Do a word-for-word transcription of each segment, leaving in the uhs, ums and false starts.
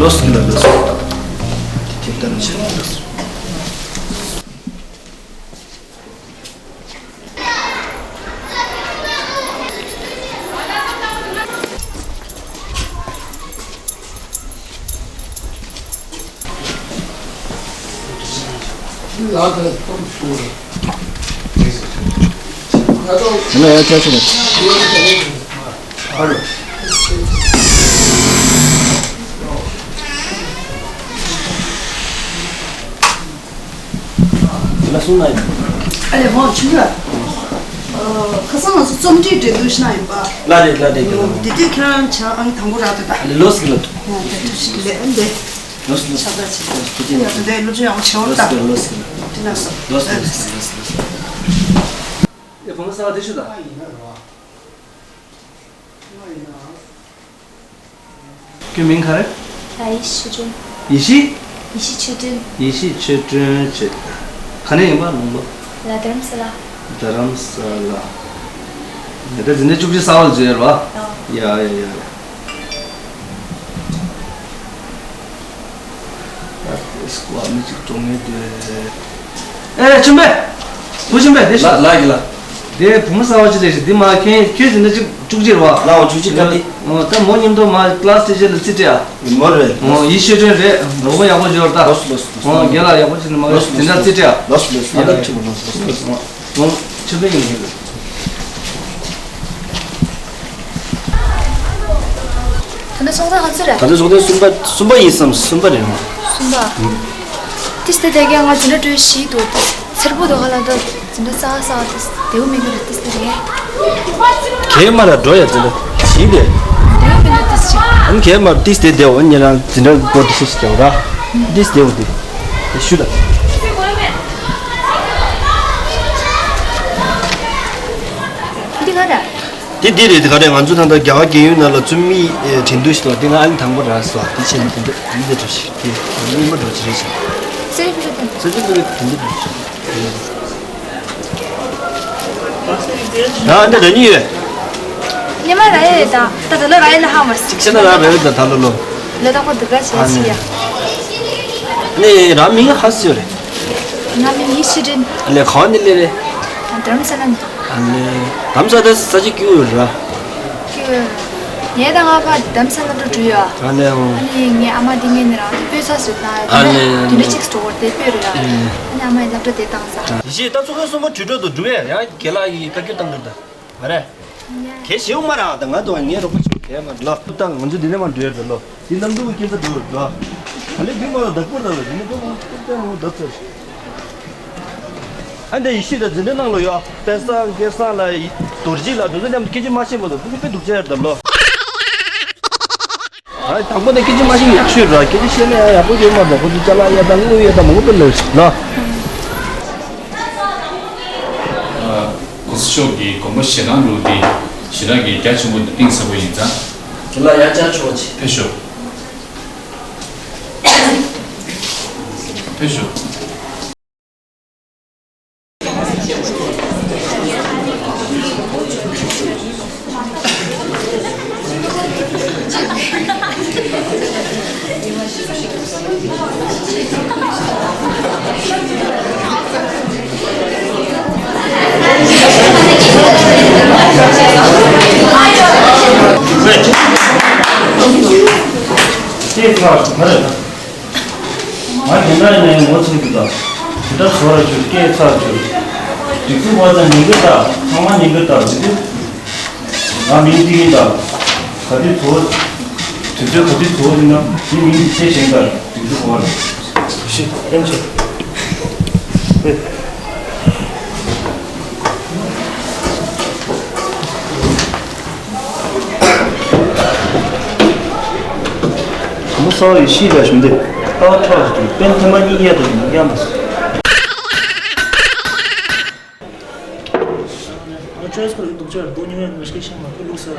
ལོས་ཀྱི་ལ་ལོས། དེ་ལྟར་བྱས། ལ་སོང་ན་ཡིན། ཨ་ལེ་ཧོ་ཆུ་ཡ། ཁ་སང་ང་ཚོ་རྩོམ་སྒྲིག་འབྲེལ་གཏུག་ཤེས་ན་ཡིན་པ། ལ་རེད་ལ་རེད་ལ། དེ་དུས་ཁྱེད་རང་ཆ་ཨང་དང་པོ་རག་འདུག་ད། ལོས་ཀྱི་ལ། ཡ་དེ་ཐུགས་ཤིག་ལེ་འདི། ལོས་ལོས། ཆ་ད་ཆེ། ལོས་ཀྱི་ཡ་ལ། དེ་ལོ་ཆུ་ཡང་ཆེ་བ་ད། ལོས་ཀྱི་ལ། དེ་ན་སོ། ལོས་ལོས་ལོས་ལོས། ཡ་བུ་མོ་གསར་པ་དེ་ཤོད་ད། ཁྱོད་མིང་ག་རེ། ལ་ཡེ་ཤེས་ཆོས་སྒྲོན། ཡེ་ཤེས། ཡེ་ཤེས་ཆོས་སྒྲོན། ཡེ་ཤེས་ཆོས་སྒྲོན་ཆོས། ག་ནས་ཡིན་པ་ལུང་པ། ལ་རྡ་རམ་ས་ལ། རྡ་རམ་ས་ལ། ཡ་ད་འཛིན་གྲྭ་བཅུ་གཅིག་གསར་པ་ལ་འཛུལ་ཡོད་རེད་བ། ཡ་ཡ་ཡ་ཡ། ཨ་ཏི་སི་ཀོ་མི་གཅིག་གྲོངས་ངེས་འདུག་ཨེ་ཆུམ་པས། བུ་ཆུམ་པས་དེ་ཤོད། ལ་ལ་ཡི་ལ། དེ་བུ་མོ་གསར་པ་ཅིག་ལས་ཤིག་འདི་མ་ཁྱེད་ཁྱོད་འཛིན་གྲྭ་གཅིག་བཅུ་གཅིག་རེད་བ། ལ་འོ་བཅུ་གཅིག་ག་འདི། འོ་ད་མོ་མཉམ་དུ་མ་ཀི་ལ་སི་ཊི་ཆར་ལ་རྩིས་སྤྲད་ཨ། མོ་རེད། འོ་ཡེ་ཤེས་ཆོས་སྒྲོན་རེད། གྲོགས་པོ་ཡག་པོ་ཡོད་ད། ལོས་ལོས་ལོས། འོ་རྒན་ལགས་ཡག་པོ་བྱས་ནས་མ་ལོས་ལོས། དེ་འདྲ་རྩིས་སྤྲད་ཨ། ལོས་ལོས་ལོས། ཡ་ད་ཆུ་མོ་ལོས་ལོས་ལོས། འོ་ཆུ་པས་ཡིན་གྱི་རེད། ད་ནི་ཚོགས་ཐེངས་ག་ཚོད་རེད། ད་ནི་ཚོགས་ཐེངས་གསུམ་པ་གསུམ་པ་ཡིན་བསམ། གསུམ་པ་རེད་མ། གསུམ་པ། ཏིས་ཏེ་དེ་གའི་ང་འཛིན་གྲྭ་གྲོལ་ཤི་འདུག་ཏིས་ཚེར་པོ་འདུག་ག་ལ་འདུག་འཛིན་གྲྭ་ས་ས་ཏིས་དེའུ་མི་གི་རེད་ཏིས་ཏེ་དེ་གའི། གས་མ་ར་འགྲོ་ཡ་འཛིན་གྲྭ་ཤི་དེ། དེའུ་མི་འདུག་ཏིས་ཤི། ཨན་གས་མ་ཏིས་ཏེ་དེའུ་ཨན་ཉེ་རང་འཛིན་གྲྭ་སྐོར་ཏིས་ཤི་ཀྱང་ར། ཏིས་དེའུ་དེ། ཤུ་ད། འདི་ག་རེད། དེ་འདི་རེད། དེ་ག་རེད། ང་ཚོ་ད་ལྟ་རྒྱ་གར་རྒྱལ་ཡོངས་ནང་ལ་རྩོམ་ཡིག་ཨེ་འགྲན་བསྡུར་ཞིག་ལ་དེ་ང་ཨ་ནི་དང་པོ་རག་སོང་། དེ་བྱས་ནས་དེ་འདྲ་དེ་འདྲ་འགྲོ་ཞིག་དེ་སྙིང་མ་འགྲོ་ཅི་རེད་ཞིག་སེ་རི་ཕི་རི་དང་། སེ་རི་ཕི་རི་དེ་འདྲ་འགྲོ་ཞིག་ད་ཨ་འདྲ་ར་ཉི་ཡོད། ཉི་མ་ར་ཡོད་ད། ད་ད་ལོ་ར་ཡོད་ན་ཧ་མ་སི། ཅིག་ཤེས་ན་ར་ར་ཡོད་ད་ད་ལོ་ལོ། ལོ་ད་ཁོ་འདི་ག་བྱས་ཨ་ནི་ཤི་ཡ། ནི་ར་མིང་ཧ་སི་ཡོད་རེད། ང་མིང་ཡེ་ཤེས་སྒྲོན། ཨ་ལས་ག་ནས་སླེབས་རེད། ཨ་རྡ་རམ་ས་ལ་ནས། ཨ་ལས་རྡ་རམ་ས་ལ་ས་ཆ་སྐྱིད་པོ་ཡོད་རེད། སྐྱིད་པོ་ཡོད། ངས་ད་ང་ཕ་རྡ་རམ་ས་ལ་འགྲོ་འགྲོ་ཡོད། ཨ་ལས་འོ། ཨ་ནི་ངའི་ཨ་མ་དེ་ངས་ནི་རང་དེ་སྤོས་ཚ་ཟེར་ན་ཨ་ལས་དེ་འདྲ་ཅིག་སྤྲོ་བོར་དེ་སྤོས་རེད་ཡ། ཨ་ནི་ཨ་མ་ཡི་སློབ་གྲྭ་དེ་བཏང་ས། ཡེ་ཤེས་ད་ཚོགས་ཁང་གསུམ་པ་གྲོལ་འགྲོ་འདུག་འགྲོ་ཡ། ཡང་རྒན་ལགས་ཡི་བཀའ་བཀྱོན་བཏང་གི་རེད་ད། མ་རེད། གལ་ཞེའུ་མ་རག་ད་ང་དང་ངའི་རོགས་པ་ཆུ་གས་མ་ལ་ད་ང་ཚོ་འདི་ནས་མ་འགྲོ་ཡ་འགྲོ་ལོ། འདི་གནམ་གྲུ་གི་སྐྱིན་ཚ་འགྲོ་རུ་འགྲོ། ཨ་ལེ་འདི་མ་ལ་བདག་པོ་ལ་ལ་འདི་ནས་འགྲོ་མ་འགྲོ་བདག་ཚར། ཨ་འདི་ཡེ་ཤེས་ད་འཛིན་གྲྭ་ནང་ལོ་ཡོ། དཔལ་བཟང་སྐལ་བཟང་ལ་རྡོ་རྗེ་ལ་འགྲོ་ཚོ་མཉམ་དུ་སྐད་ཆ་མ་བཤད་མ་ཐུབ་ཁོ་དཔེ་སྡུག་ཅག་ཡར་བསྡད་ལོ། ཨ་དང་པོ་ནས་སྐད་ཆ་མ་བཤད་ཡག་ཤོས་ར། སྐད་ཆ་བཤད་ན་ཡག་པོ་ཡོད་མ་རེད། ཁོ་ཚོ་ཅ་ལག་ཡ་དང་དངུལ་ཡ་དང་མང་པོ་སྤེལ་ལ་ལ། གོང་ས་མཆོག་གི་དགོངས་པ་བཞེས་སྟངས་ལུགས་འདི་ཞེ་དྲག་གི་རྒྱ་ཆེན་པོ་དང་གཏིང་ཟབ་པོ་ཡིན་ཙང་། དེ་ལ་ཡང་བསྐྱར་ཆོག་ཅིག་ཕེབས་ཤོག་ཕེབས་ཤོག་ང་དེ་འདྲ་ནས་ངོ་ཚ་རྒྱུ་དང་། དེ་འདྲ་བཟོ་ར་རྒྱུ་སྐད་ཚ་རྒྱུ། སྒྲིག་འཛུགས་པ་དང་ཉིན་དཀར་དང་ཚང་མ་ཉིན་དཀར་དང་དེ་དུས། ང་མིང་འདི་ཡིན་དང་། ག་དུས་བཟོ། དུས་ཚོད་ག་དུས་བཟོ་ཡིན་ན་དེ་མིང་འདི་བཤད་ཤེས་དང་སྒྲིག་འཛུགས་པ་ལ། ཤི་ཨེམ་ཆེ། ཧེ། ག་མོ་ས་ཡི་ཤི་ལ་ཞུམ་སྟེ་ལྟ་བ་ཁྲག་ཏུ་པན་ཐེ་མ་གཉིས་གཡས་དང་ཡང་མ་སོང་། ཨ་ཅོས་ཁོ་ལ་སྡུག་ཅག་སྡུག་ཉུང་ཡང་ནོར་སྐད་ཤེས་མ་ཁོ་ལུགས་ཟེར།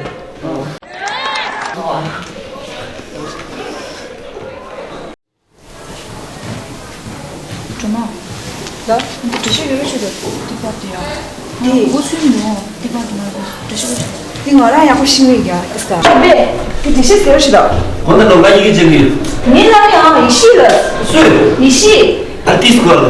སྒྲོལ་མ། ལགས། འདི་འགྲེལ་བཤད་ཡོད་རེད་ཤོད་དོ། ཏི་པ་དེ་ཡང་། འདི། འོ་ཚུལ་མི་འོང་། ཏི་པ་དེ་མ་རེད། འགྲེལ་བཤད་ཡོད་ཤོད་དོ། འདི་ང་རང་ཡག་པོ་ཤེས་ཀྱི་ཡོད་ཨེ་སྐ། ཞིམ་པས། འདི་འགྲེལ་བཤད་ཟེར་བ་ཞིག་དང་། གོ་ན་ནོ་ང་ཡི་གེ་ཅན་གི། ངའི་ནང་ཡང་ཡེ་ཤེས་ལ། སུས། ཡེ་ཤེས། ཨ་ཏིས་གོ་ལ།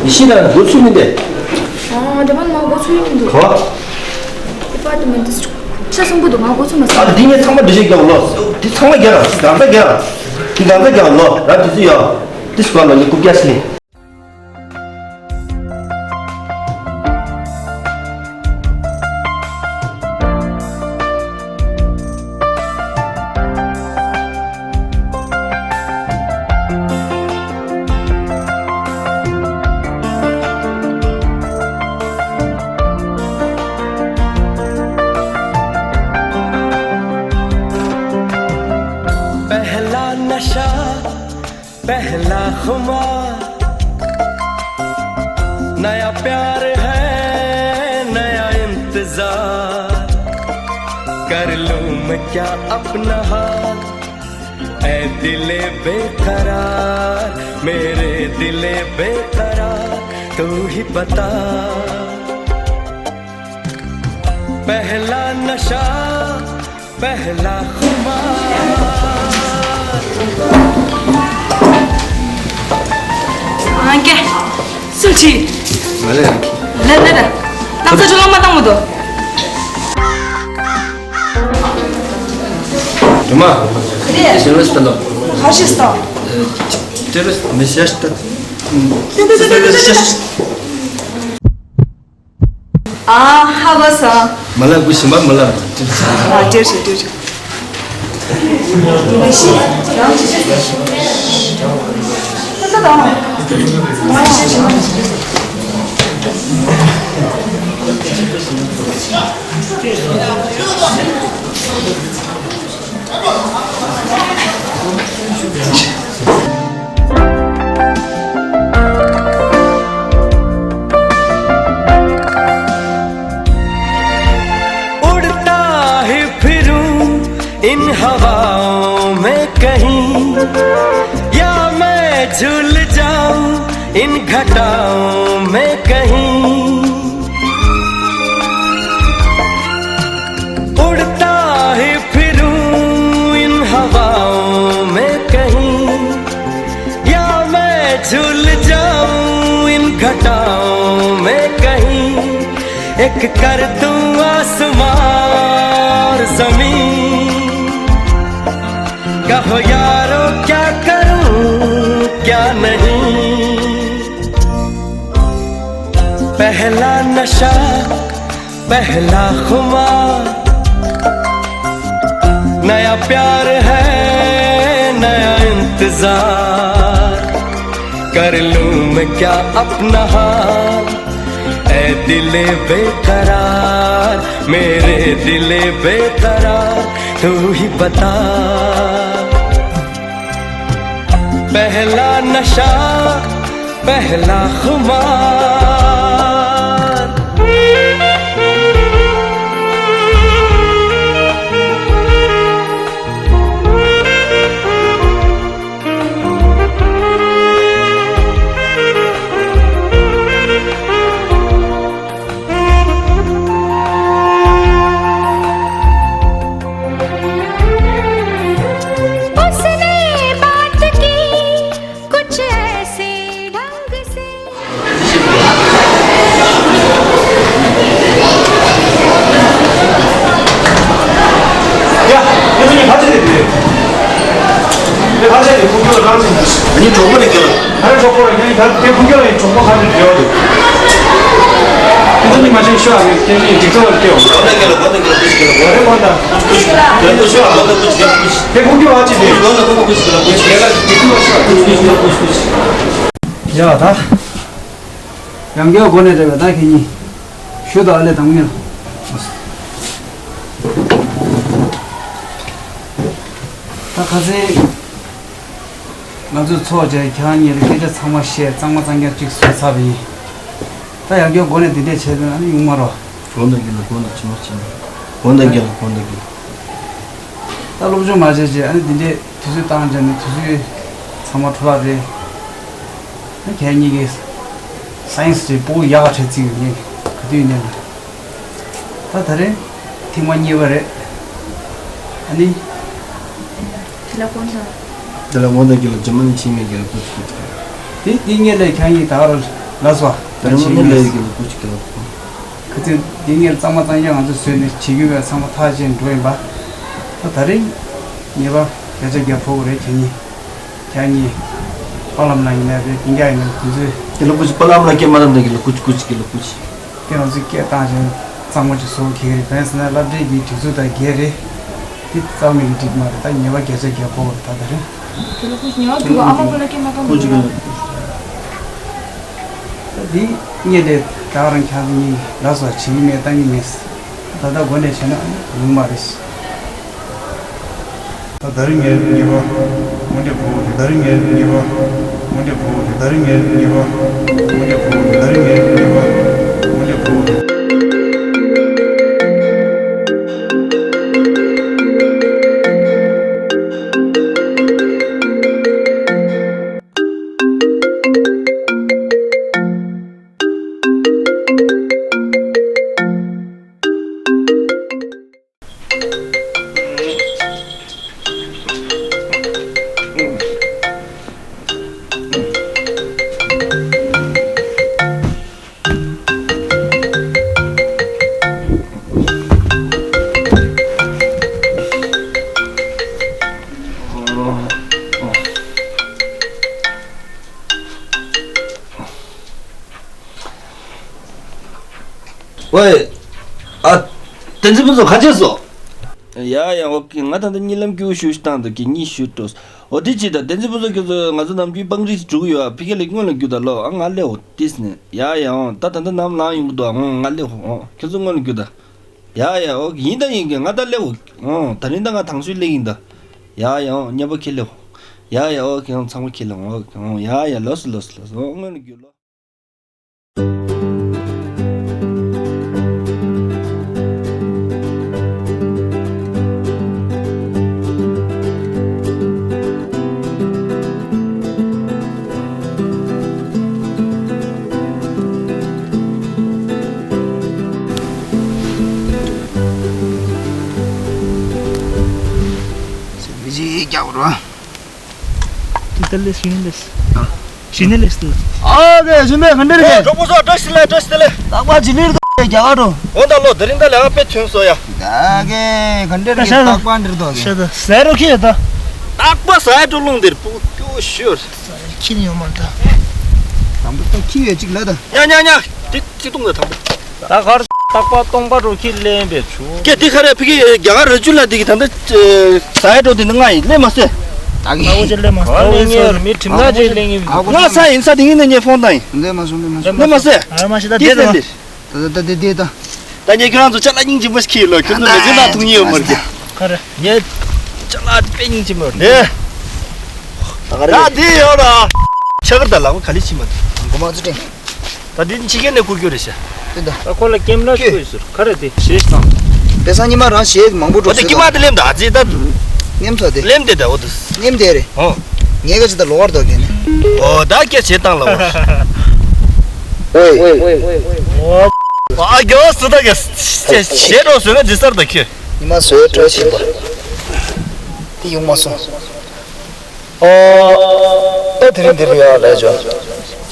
ཡེ་ཤེས་ལ་འགོ་ཚུགས་མི་འདི། ཨ་འདི་མ་ནི་མ་འགོ་ཚུགས་ཡོད་མི་འདུག་གོ། ཌི་པར་ཊི་མེན་ཊི་ཤ་གསུམ་པོ་འདུག་ང་འགོ་ཚུགས་མ་སོང་། ཨ་འདི་ངས་ཚང་མ་འགྲེལ་བཤད་རྒྱག་ལོ། འདི་ཚང་མ་རྒྱག་འདི་གང་ཚ་རྒྱག་འདི་གང་ཚ་རྒྱག་ལོ་ར་དུས་ཚོད་ཡོད། ཏིས་གོ་ལ་ཡི་རྐུབ་བཀྱག་ཞིག་ལས། पहला नशा, पहला खुमार, नया प्यार है, नया इंतजार, कर लूं मैं क्या अपना हाल, ऐ दिले बेकरार, मेरे दिले बेकरार, तू ही बता। पहला नशा, पहला खुमार। ཨང་ཀེ། སུ་ཆི། ང་ལས་ཨང་ཀེ། ལེ་ལེ་ལེ། ཏང་ཙ་ཅུ་ལོ་མ་ཏང་མོ་དོ། རེད་མ། ཞེ་རེ་སྟ་ལོ། ཧ་ཤི་སྟ། ཏེ་རེ་མི་ཤ་སྟ། ཏེ་ཏེ་ཏེ་ཏེ་ཏེ། ཨ་ཧ་བ་ས། མ་ལ་གུ་ཤི་མ་མ་ལ། ཨ་ཏེར་ཤི་ཏེར་ཤི། उड़ता ही फिरूं इन हवाओं में कहीं, या मैं झूल जाऊं इन घटाओं में कहीं। उड़ता ही फिरूं इन हवाओं में कहीं, या मैं झूल जाऊं इन घटाओं में कहीं। एक कर दूं आसमां और जमीन, कहो यारो क्या करूं क्या नहीं। पहला नशा, पहला खुमार, नया प्यार है, नया इंतजार, कर लूं मैं क्या अपना हाल, ऐ दिले बेकरार, मेरे दिले बेकरार, तू ही बता। पहला नशा, पहला खुमार। उसने बात की कुछ ऐसे ढंग से। ཡ། དེ་ཚོ་གཉིས་ཕལ་ཆེར་དེ་རེད། དེ་ཕལ་ཆེར་དེ་ཕུགས་ཀྱི་རང་བཞིན་དུ། ཨ་ནི་གྲོགས་པོ་ནས་སྐྱོན། ཨ་རེ་གྲོགས་པོ་རེད། ངས་ད་དེ་ཕུགས་ཀྱི་རང་ཡིན། གྲོགས་པོ་ཁ་ནས་འབྲེལ་བ་འདུག་དེ་ཚོ་གཉིས་མ་ཤེས་ཤོག་ཨ་ནི་སྐད་ཆ་ཡིན་འགྲིག་ཐུབ་པར་སྐྱོ། གོ་ད་སྐྱོ་ལ་གོ་ད་སྐྱོ་ལ་ཀུ་ཅི་སྐྱོ་ལ་གོ། ཨ་རེ་གོ་ད། ཀུ་ཅི་སྐྱོ་ལ་ཀུ་ཅི་སྐྱོ་ལ་ཀུ་ཅི། དེ་ཕུགས་ཀྱི་བ་ཅི་དེ། གོ་ད་གོ་ད་ཀུ་ཅི་སྐྱོ་ལ་ཀུ་ཅི་སྐྱོ་ལ་ཀུ་ཅི་སྐྱོ་ལ་ཀུ་ཅི་སྐྱོ་ལ་ཀུ་ཅི་སྐྱོ་ལ་ཀུ་ཅི་སྐྱོ་ལ། ཡ་ད། ཡང་བསྐྱར་སྒོ་ནས་རེད་པས་ད་ཁྱེད་གཉིས། ཞུ་དང་ཨ་ལས་དང་མིར། ད་ཁ་སང་ང་ཚོས་ཚོགས་བཅར་ཁྱེད་རང་གཉིས་ལ་སྐད་ཆ་ཚང་མ་བཤད། གཙང་མ་གཙང་རྐྱང་གཅིག་བཟོས་ཚར་བ་ཡིན། ད་ཡང་བསྐྱར་སྒོ་ནས་འདི་འདྲས་བྱས་པས་ཨ་ནི་ཡོང་མ་རོགས། གོ་ད་སྐྱོ་ལ་གོ་ད་ཅི་མ་ཅི་མ། གོ་ད་སྐྱོ་ལ་གོ་ད་སྐྱོ་ལ། ད་སློབ་སྦྱོང་མ་བྱས་བྱས་ཨ་ནི་འདི་འདྲས་དུས་ཚོད་བཏང་བྱས་ནས་དུས་ཚོད་ཚང་མ་འཕྲོ་བརླག་རེད། ད་ཁྱེད་གཉིས་ཀྱིས་སའེན་སི་དེ་སྤུ་གུ་ཡག་ག་བྲིས་རྩིས་ཡོད་ངེས་ག་དུས་ནས་ལ། ད་ད་རེས་ཐེངས་མ་གཉིས་པ་རེད། ཨ་ནི། དེ་ལ་དགོངས་དག་དེ་ལ་དགོངས་དག་གི་ལ་ཇི་མ་ནི་ཆིང་མེ་གི་ལ་ཀུ་ཅི་ཀུ་ཅི། དེ་དེ་ངས་ལས་ཁྱེད་གཉིས་ད་ག་ར་ལ་སོ། ད་རེས་ཆིང་མེ་ལ་གི་ལ་ཀུ་ཅི་ཀི་ལ། ག་ཚོད་འདི་ངས་གཙང་མ་གཙང་རྐྱང་ང་ཚོས་བཟོས་ནས་བྱེད་རྒྱུ་བས་ཚང་མ་ཐག་བཅད་འགྲོ་ཡིན་པ། ད་ད་རིང་ཉེས་པ་བརྒྱ་ཆ་བརྒྱ་ཕོག་གི་རེད་ཁྱེད་གཉིས། ཁྱེད་གཉིས་པ་ལམ་ལ་ཡིན་ན་རེད་རྒན་རྒྱག་ཡིན་ན་རེད་དེ་ཚོས། དེ་ལ་ཀུ་ཅི་པ་ལམ་ལ་སྐད་མ་བཏང་དེ་གི་ལ་ཀུ་ཅི་ཀུ་ཅི་གི་ལ་ཀུ་ཅི། དེ་ང་ཚོས་སྐད་བཏང་བྱས་གཙང་མ་ཅིག་བཟོ་གི་རེད་བས་ཟེར་ན་སློབ་གྲྭའི་གི་སྒྲིག་འཛུགས་དང་འགལ་རེད། དེ་རྩ་བ་ནས་གི་འགྲིག་མ་རེད་ད་ཉེས་པ་བརྒྱ་ཆ་བརྒྱ་ཕོག་གི་རེད་ད་ད་རིང་། དེ་ལ་ཀུ་ཅི་ཉེས་པ་འགྲོ་གི་ཨ་མ་ཀུ་ལ་སྐད་མ་བཏང་ཀུ་ཅི་གི་ལ། འདི་སྙེ་དེ་ད་རང་ཁྱང་གཉིས་ལ་སོགས་བྱེད་ཀྱི་མེད་བཏང་གི་མེད། ད་ལྟ་འགོ་ནས་བྱས་ན་ཡོང་མ་རེད། ད་ད་རིང་ངའི་ཉེས་པ་དངོས་འབྲེལ་བུ་ད་རིང་ངའི་ཉེས་པ་དངོས་འབྲེལ་བུ་ད་རིང་ངའི་ཉེས་པ་དངོས་འབྲེལ་བུ་ད་རིང་ངའི་ཉེས་པ་དངོས་འབྲེལ་བུ། ཝེ། ཨ། བསྟན་འཛིན་ཕུན་ཚོགས་ག་བྱས་སོང་། ཡ་ཡ་ཨོ་ཁེ། ང་ད་ལྟ་གཉིད་ལམ་སྐྱིད་པོ་ཞིག་བཏང་འདུག་གི་གཉིད་ཞིག་དྲོ། ཨོ་དེ་ཅི་ད་བསྟན་འཛིན་ཕུན་ཚོགས་ཁྱོད་ཚོ་ང་ཚོ་ནམ་རྒྱུན་པང་རིས་འགྲོ་གི་ཡོད་ཨ། ཕ་གི་ལ་སྔོན་ལ་རྒྱུག་ད་ལོ། ཨ་ང་སླེབས་འོ་དེས་ནས། ཡ་ཡ་ཨོ་ད་ད་ལྟ་ནམ་ལངས་ཡོང་གི་འདུག་ཨ། ཨོ་ང་སླེབས་འོ། ཁྱོད་ཚོ་སྔོན་ལ་རྒྱུག་ད། ཡ་ཡ་ཨོ་ཡིན་ད་ཡིན་གི། ང་ད་སླེབས་འོ། ཨོ་ད་རིང་ད་ང་དང་ཤོས་སླེབས་ཡིན་ད། ཡ་ཡ་ཨོ་མཉམ་པོ་ཁྱེད་སླེབས་འོ། ཡ་ཡ་ཨོ་ཁྱེད་རང་ཚང་མ་ཁྱེད་སླེབས་འོ། ཨོ་ཡ་ཡ་ལོས་ལོས་ལོས། ཨོ་སྔོན་ལ་རྒྱུག་ལོ། མི་གཅིག་རྒྱག་རོགས། དེ་ལས་ཞིང་ལས། ཞིང་ལས་དེ། ཨ་ཀེ་ཞིང་ལས་ག་འདྲ་རེད། གྲོགས་པོ་ཚོ་བཀྲ་ཤིས་བདེ་ལེགས། བཀྲ་ཤིས་བདེ་ལེགས། རྟག་པར་ཇི་ལིར་དང་རྒྱ་གར་འགྲོ། འོ་ད་ལོ་དེ་རིང་ད་ལས་ཀ་དཔེ་ཐོན་སོང་ཡ། ད་ཀེ་ག་འདྲ་རེད། རྟག་པར་འདིར་དོ་ཀེ། ཟ་རོ་ཁྱེད་ད། རྟག་པར་ཟ་ཡ་སྤྲོ་ལོང་འདིར་སྤུ་སྐྱོ་ཤོར། ཁྱི་ཡོང་མ་ད། དང་པོ་ད་ཁྱི་ཡོད་ཅིག་ལ་ད། ཉ་ཉ་ཉ། དེ་ཅི་གཏོང་ད་དང་པོ། ད་གར་རྟག་པར་སྟོང་པ་འགྲོ་ཁྱི་ལེན་པའི་ཆུ། ཀེ་དེ་ག་རེ་ཕ་གི་རྒྱ་གར་རི་ཆུ་ལ་དེ་གི་ད་ལྟ་ཟ་ཡ་འགྲོ་དེ་ནི་ང་ཡིན་ལེ་མ་སེ། ད་གི་ད་གོ་ཅི་ལེ་མ་སེ། ད་གོ་ལེ་ངེ་མི་ཁྲིམས་ད་ཅི་ལེ་ངེ་མི། ང་ས་ཡིན་ས་དེ་ངེ་ནས་ངེ་ཕོང་ད་ཡིན། ལེ་མ་སོང་ལེ་མ་སོང་། ལེ་མ་སེ། ཨ་མ་ཤི་ད་དེ་དེ་ད་ལེ། ད་ད་དེ་དེ་ད། ད་ངེ་ཁྱོད་རང་ཚོ་ཅ་ལག་སྙིང་རྗེ་མོ་ཞིག་ཁྱེར་ལོ། ཁྱོད་ཚོ་ལེ་ཅི་ན་ཐུག་ཉེ་ཡོད་མ་རེད། ག་རེ། ངས་ཅ་ལག་དཔེ་སྙིང་རྗེ་མོ་རེད། ད་ག་རེ། ད་དེ་ཡོད་ར། ཆ་གར་ད་ལ་ག་ལེ་ཕྱི་མ་དེ། མགོ་མ་ཚུ་དྲན། ད་འདི་ཕྱི་རྒྱལ་ནས་བསྐུར་རྒྱུ་རེད་ཤག་དེ་ད། ད་ཁོ་ལ་སྐེམ་ལ་བསྐུར་ཟེར་ག་རེ་དེ་ཞེས་དང་། དེ་སང་ཉི་མ་རང་ཞེས་མང་པོ་འོ་དེ་འགྲོ་ཀྱི་མ་དེ་ལེམ་ད་ཨ་ཙི་ད། ཉེམ་ཚོ་དེ། ལེམ་དེ་ད་འོ་དེ། ཉེམ་དེ་རེད། ཨོ། ངས་ག་ཅི་ད་ལོ་བར་དོ་གེ་ནི། ཨོ་ད་སྐད་བྱེད་སྟངས་ལ་འོ། ཨོ་ཨ་གྱོ་སུ་ད་གེ་ཞེས་རོ་སོ་ན་འདི་སར་ད་ཁྱོད། ཉི་མ་སོའི་གྲོས་བྱེད་པ། དེ་ཡོང་མ་སོང་། ཨོ། ད་དེ་རིང་འདིར་ཡོད་ལས་ཆོག་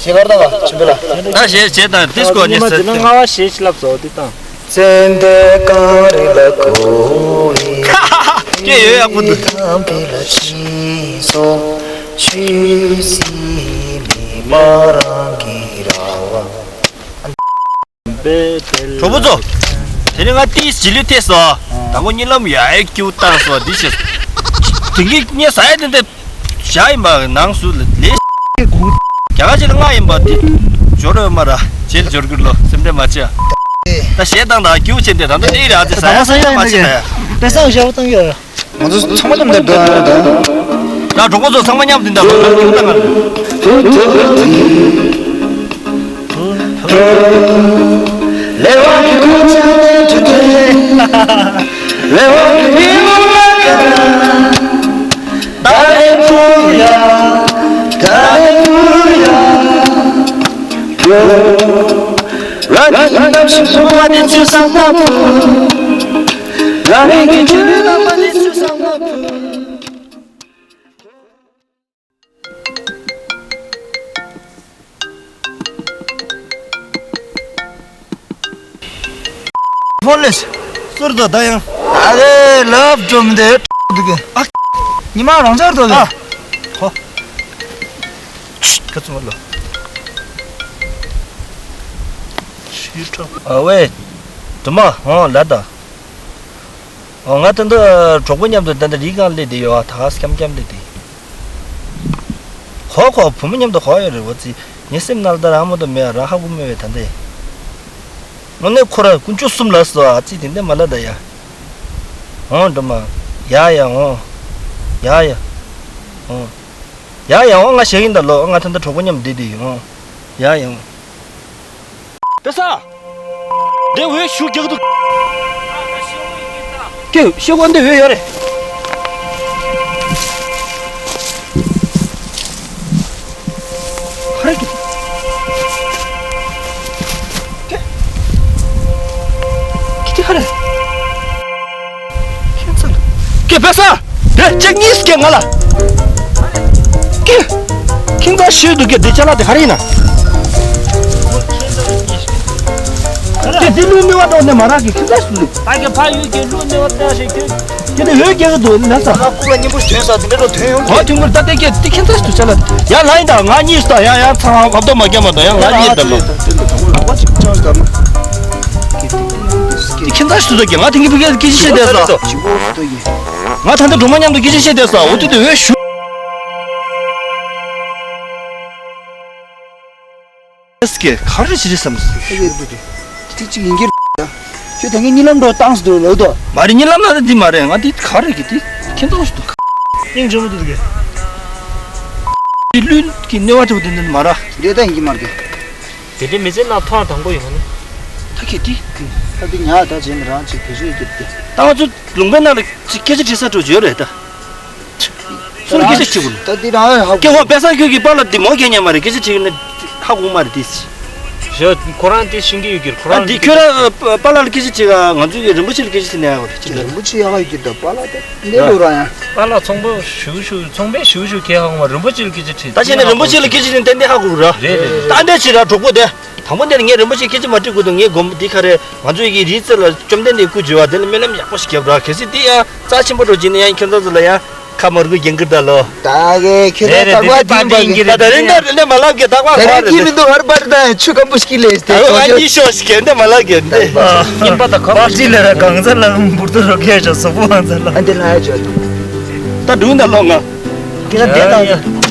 ཞེས་གར་དང་ཆུན་པོ་ལ། ད་ཞེས་བྱེད་དང་དེ་སྐོར་ཉི་མ་ཉི་ཟེར་དེ་ལྔ་བ་ཞེས་ལབ་སོ་དེ་དང་། ཙན་དན་གངས་རི་ལ་ཁུ་ཡི། སྐད་ཡོད་ཡག་པོ་འདུག་ཁམས་པའི་ལ་ཕྱིན་སོ། ཆུ་སྲིན་མི་མ་རང་གི་ར་བ། གྲོགས་པོ་ཚོ། དེ་ནི་ང་ཏིས་བྱི་ལི་ཐེ་སོ། དང་པོ་གཉིད་ལམ་ཡ་ཨེ་ཀྱུ་བཏང་སོ་འདི་ཤེས། དེང་གི་ངས་ཟ་ཡ་དེ་འདྲ་བཞག་ཡིན་པ་ནང་སུ་ལ་ལས། རྒྱ་གར་ཅིག་ལ་ང་ཡིན་པ་འདི། འབྱོར་ཡོད་མ་ར་བྱེད་འབྱོར་གྱུར་ལོ་སེམས་ཁྲལ་མ་བྱེད། ད་ཞེས་དང་ད་ཀྱུ་བྱེད་འདི་ད་ད་འདི་ར་ཅི་ཟ་ཡ་ཟ་ཡ་མ་བྱེད་ད་ཡ། དེ་སང་ཞེ་པོ་བཏང་གི་ཡོད། ང་ཚོ་ཚང་མ་མཉམ་དུ་འགྲོ་ཡ་རེད་ད། ད་གྲོགས་པོ་ཚོ་ཚང་མ་མཉམ་དུ་འདྲ་མོ་འདྲ་མོ་འདྲ་མོ། ཕོན་ལེས། ཟུར་དུ་ད་ཡང་། ཨ་རེ་ལབ་འགྲོ་མི་འདུག་གི། ཨ། ཉི་མ་རང་འཇགས་འགྲོ་གི། ཨ། ཧོ། ཁ་ཚུ་མ་ལོ། ཤི་ཁྲོ། ཨ་ཝེ། དུ་མ་ཧོ་ལ་ད། ཨོ་ང་ད་ལྟ་གྲོགས་པོ་མཉམ་དུ་ད་ལྟ་རི་སྒང་སླེབས་བསྡད་ཡོད། ཨ་ད་ཧ་སྐྱམ་སྐྱམ་སླེབས་བསྡད། གོ་གོ་བུ་མོ་མཉམ་དུ་གོ་ཡོད་རེད། འོ་ཙི་ངའི་སེམས་ནང་ལ་ད་རང་མོ་དུ་མེད། རང་ཧ་གོ་མེད་པའི་ད་ལྟ། དངོས་གནས་ཁོ་ར་དཀོན་མཆོག་གསུམ་ལ་སོ། ཨ་ཙི་དེ་འདྲ་མ་ལབ་ད་ཡ། འོང་འགྲོ་མ། ཡ་ཡ་འོང་། ཡ་ཡ། འོང་། ཡ་ཡ་འོང་། ང་ཞེད་ཡིན་ད་ལོ། ང་ད་ལྟ་གྲོགས་པོ་མཉམ་བསྡད་བསྡད་ཡོད། འོང་། ཡ་ཡ་འོང་། པེ་ས། འདི་འོད་ཞུ་རྒྱག་འདུག་ཀྱེ་ཤེ་གོ་འདི་འོད་ཡོད་རེད། ཧ་རེ་ཀྱེ། ཀྱེ། ཀྱེ་ཧ་རེ། ཁྱེད་ཚོ་ལ། ཀྱེ་པེ་ས། དེ་གཅིག་གཉིས་ཀྱེ་ང་ལ། ཀྱེ། ཁྱིམ་ཚང་ཤོད་འདུག་ཀྱེ་དེ་ཅ་ལག་དེ་ག་རེ་ཡིན་ན། ཀྱེ་དེ་ལུས་ནི་བ་དོ་ནས་མ་རག་གི་ཁྱིམ་ཚང་ཤོད་འདུག་ད་ཀྱེ་ཕ་ཡུལ་གྱི་ལུས་ནི་བ་ཏྲ་ཞིག་ཁྱོད། ཀྱེ་དེ་འོད་རྒྱག་གི་འདུག་ན་ས། ང་ཁུག་ལ་སྙིང་པོ་ཞིག་ཐོན་ས་དེ་འདྲ་རོ་ཐོན་ཡོང་གི། ཨོ་ཐོན་གི་ད་དེ་ཀྱེ་དེ་ཁྱིམ་ཚང་ཤོད་ཅ་ལག་ཡ་ལ་ཡིན་ད་ང་གཉིས་སུ་ད་ཡ་ཡ་ཚང་བབ་དོ་མ་རྒྱབ་མ་ད་ཡ་ང་གཉིས་ད་ལོ། དེ་ཁྱིམ་ཚང་ཤོད་ད་ཀྱེ་ང་དེང་གི་ཕ་གིར་སྐད་ཆ་བཤད་བསྡད་ས། ང་ད་ལྟ་སྒྲོལ་མ་མཉམ་དུ་སྐད་ཆ་བཤད་བསྡད་ས། འོ་དེ་དེ་འོད་ཞུ། ཨེས་ཀྱེ་ག་རེ་བྱེད་བསམ། ཨེ་ཡོད་འདུག་དེ་ཅིག་ཡིན་གྱི་རེད། ཁྱོད་ད་ངའི་གཉིད་ལམ་འགྲོ་བཏང་སོང་ལོ་དོ། མ་རེད། གཉིད་ལམ་ལ་འདི་མ་རེད། ང་འདི་ག་རེ་གི་འདི་ཁྱེད་ཚོ་ཞིག་འདུག་སྙིང་རྗེ་མོ་འདུག་གི། འདི་ལུས་ཀྱི་གནོད་པ་འདྲ་པོ་དེ་འདི་མ་ར། འདི་ད་ཡིན་གྱི་མ་རེད། དེ་འདྲའི་མི་ཚེ་ནང་ཐོག་དང་པོ་ཡོང་ནི། ད་ཁྱེད་འདི། ད་འདི་ཉག་ད་བྱས་ནས་རང་ཅིག་བེད་སྤྱོད་ཀྱི་འདི། ད་ང་ཚོ་ལུང་པའི་ནང་ལ་ཅིག་སྐད་ཆ་དྲི་ས་འགྲོ་རྒྱུ་ཡོད་རེད་ད། སུ་ལ་སྐད་ཆ་དྲི་དགོས། ད་འདི་རང་ཧ་གོ། སྐྱེ་བོ་དཔེ་བཟང་ཁྱོད་ཀྱིས་པཱ་ལགས་འདི་མོ་སྐད་ཉན་མ་རེད། སྐད་ཆ་དྲི་ན་ཧ་གོ་མ་རེད་དེ། ཞོ་ཁོ་རང་དེ་ཤེས་ཀྱི་ཡོད་ཀྱི་ཁོ་ཨ་རང་འདི་ཁྱོད་རང་པཱ་ལགས་ལ་སྐད་ཆ་དྲི་ག་ང་ཚོའི་རིན་པོ་ཆེ་ལ་སྐད་ཆ་དྲི་ན་ཡག་པ་རེད། ཅི་ལ་རིན་པོ་ཆེ་ཡག་ཡོད་ཀྱི་ད་པཱ་ལགས་ད་གནས་ལུགས་རང་ཡང་། པཱ་ལགས་ཚོང་པ་ཞུ་ཞུ་ཚོང་པས་ཞུ་ཞུ་ཁྱེད་ཧ་གོ་མ། རིན་པོ་ཆེ་ལ་སྐད་ཆ་དྲི་ད་བྱས་ན་རིན་པོ་ཆེ་ལ་སྐད་ཆ་དྲི་ན་ཏན་ཏན་ཧ་གོ་གི་ར། རེད་རེད་རེད། ད་འདྲ་བྱེད་ར་གྲོགས་པོ་དེ། དང་པོ་འདིར་ངས་རིན་པོ་ཆེ་སྐད་ཆ་མ་དྲི་དགོས་འདུག་ངས་དགོན་པ་འདི་ག་རེ་ང་ཚོའི་གི་རིའི་རྩེ་ལ་བཅོམ་ལྡན་འདས་སྐུ་བྱོན་པ་དེ་ལ་སྨོན་ལམ་ཡག་པོ་ཞིག་རྒྱབ་ར། གལ་སྲིད་འདི་ཡང་རྩ་ཆེན་པོ་འགྲོ་བྱས་ན་ཡང་ཁྱོད་ཚོ་ཚོ་ལ་ཡང་ཁ་མར་གུ་རྒྱན་གིར་ད་ལོ། ད་གེ་ཁྱོད་རེད་ཚོ་རེད། དག་པ་འདི་དེ་པ་འདི་ཡིན་གྱི་ད་རེད། ད་རེད་ད་རེད་མ་ལབ་གི་དག་པ་ད་ཧ་རེད། རེད་མི་འདུག་ཧར་པར་ད་ཆུ་སྐམ་པོ་ཞིག་ལས་ཏེ་ད་ང་གཉིས་ཤོག་ཞིག་གན་ད་མ་ལབ་གི་འདི། ཉིན་པ་ད་ཁ་པར་ཅི་ལས་ར་གང་ཚ་ལ་འབུར་དུ་རོ་ཁས་ཤོག་སོ་པོ་ང་ཚ་ལ་ཨ་འདི་ལ་ཡ་བྱོས། ད་འགྲུག་ན་ལོ་ང་། ཁྱེད་རང་བསྡད་དང་།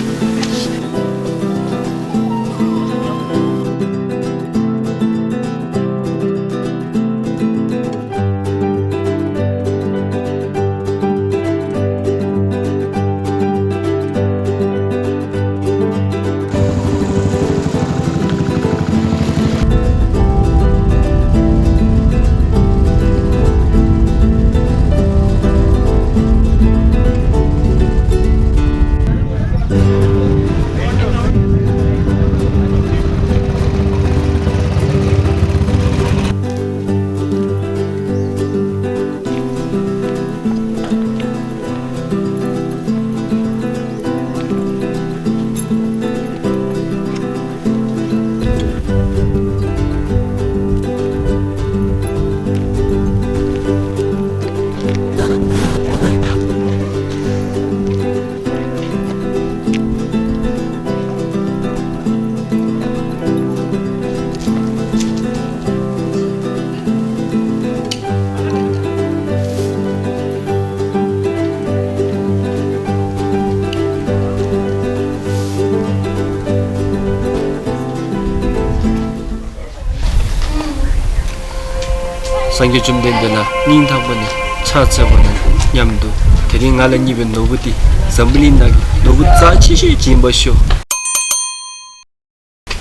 སངས་རྒྱས་བཅོམ་ལྡན་འདས་ལ་སྙིང་ཐག་པ་ནས་ཕྱག་འཚལ་བ་དང་མཉམ་དུ། དེ་རིང་ང་ལ་བརྙེས་པའི་ནོར་བུ་འདི་འཛམ་བུ་གླིང་ནང་གི་ནོར་བུ་རྩ་ཆེ་ཤོས་ཅིག་ཡིན་པར་ཤོག་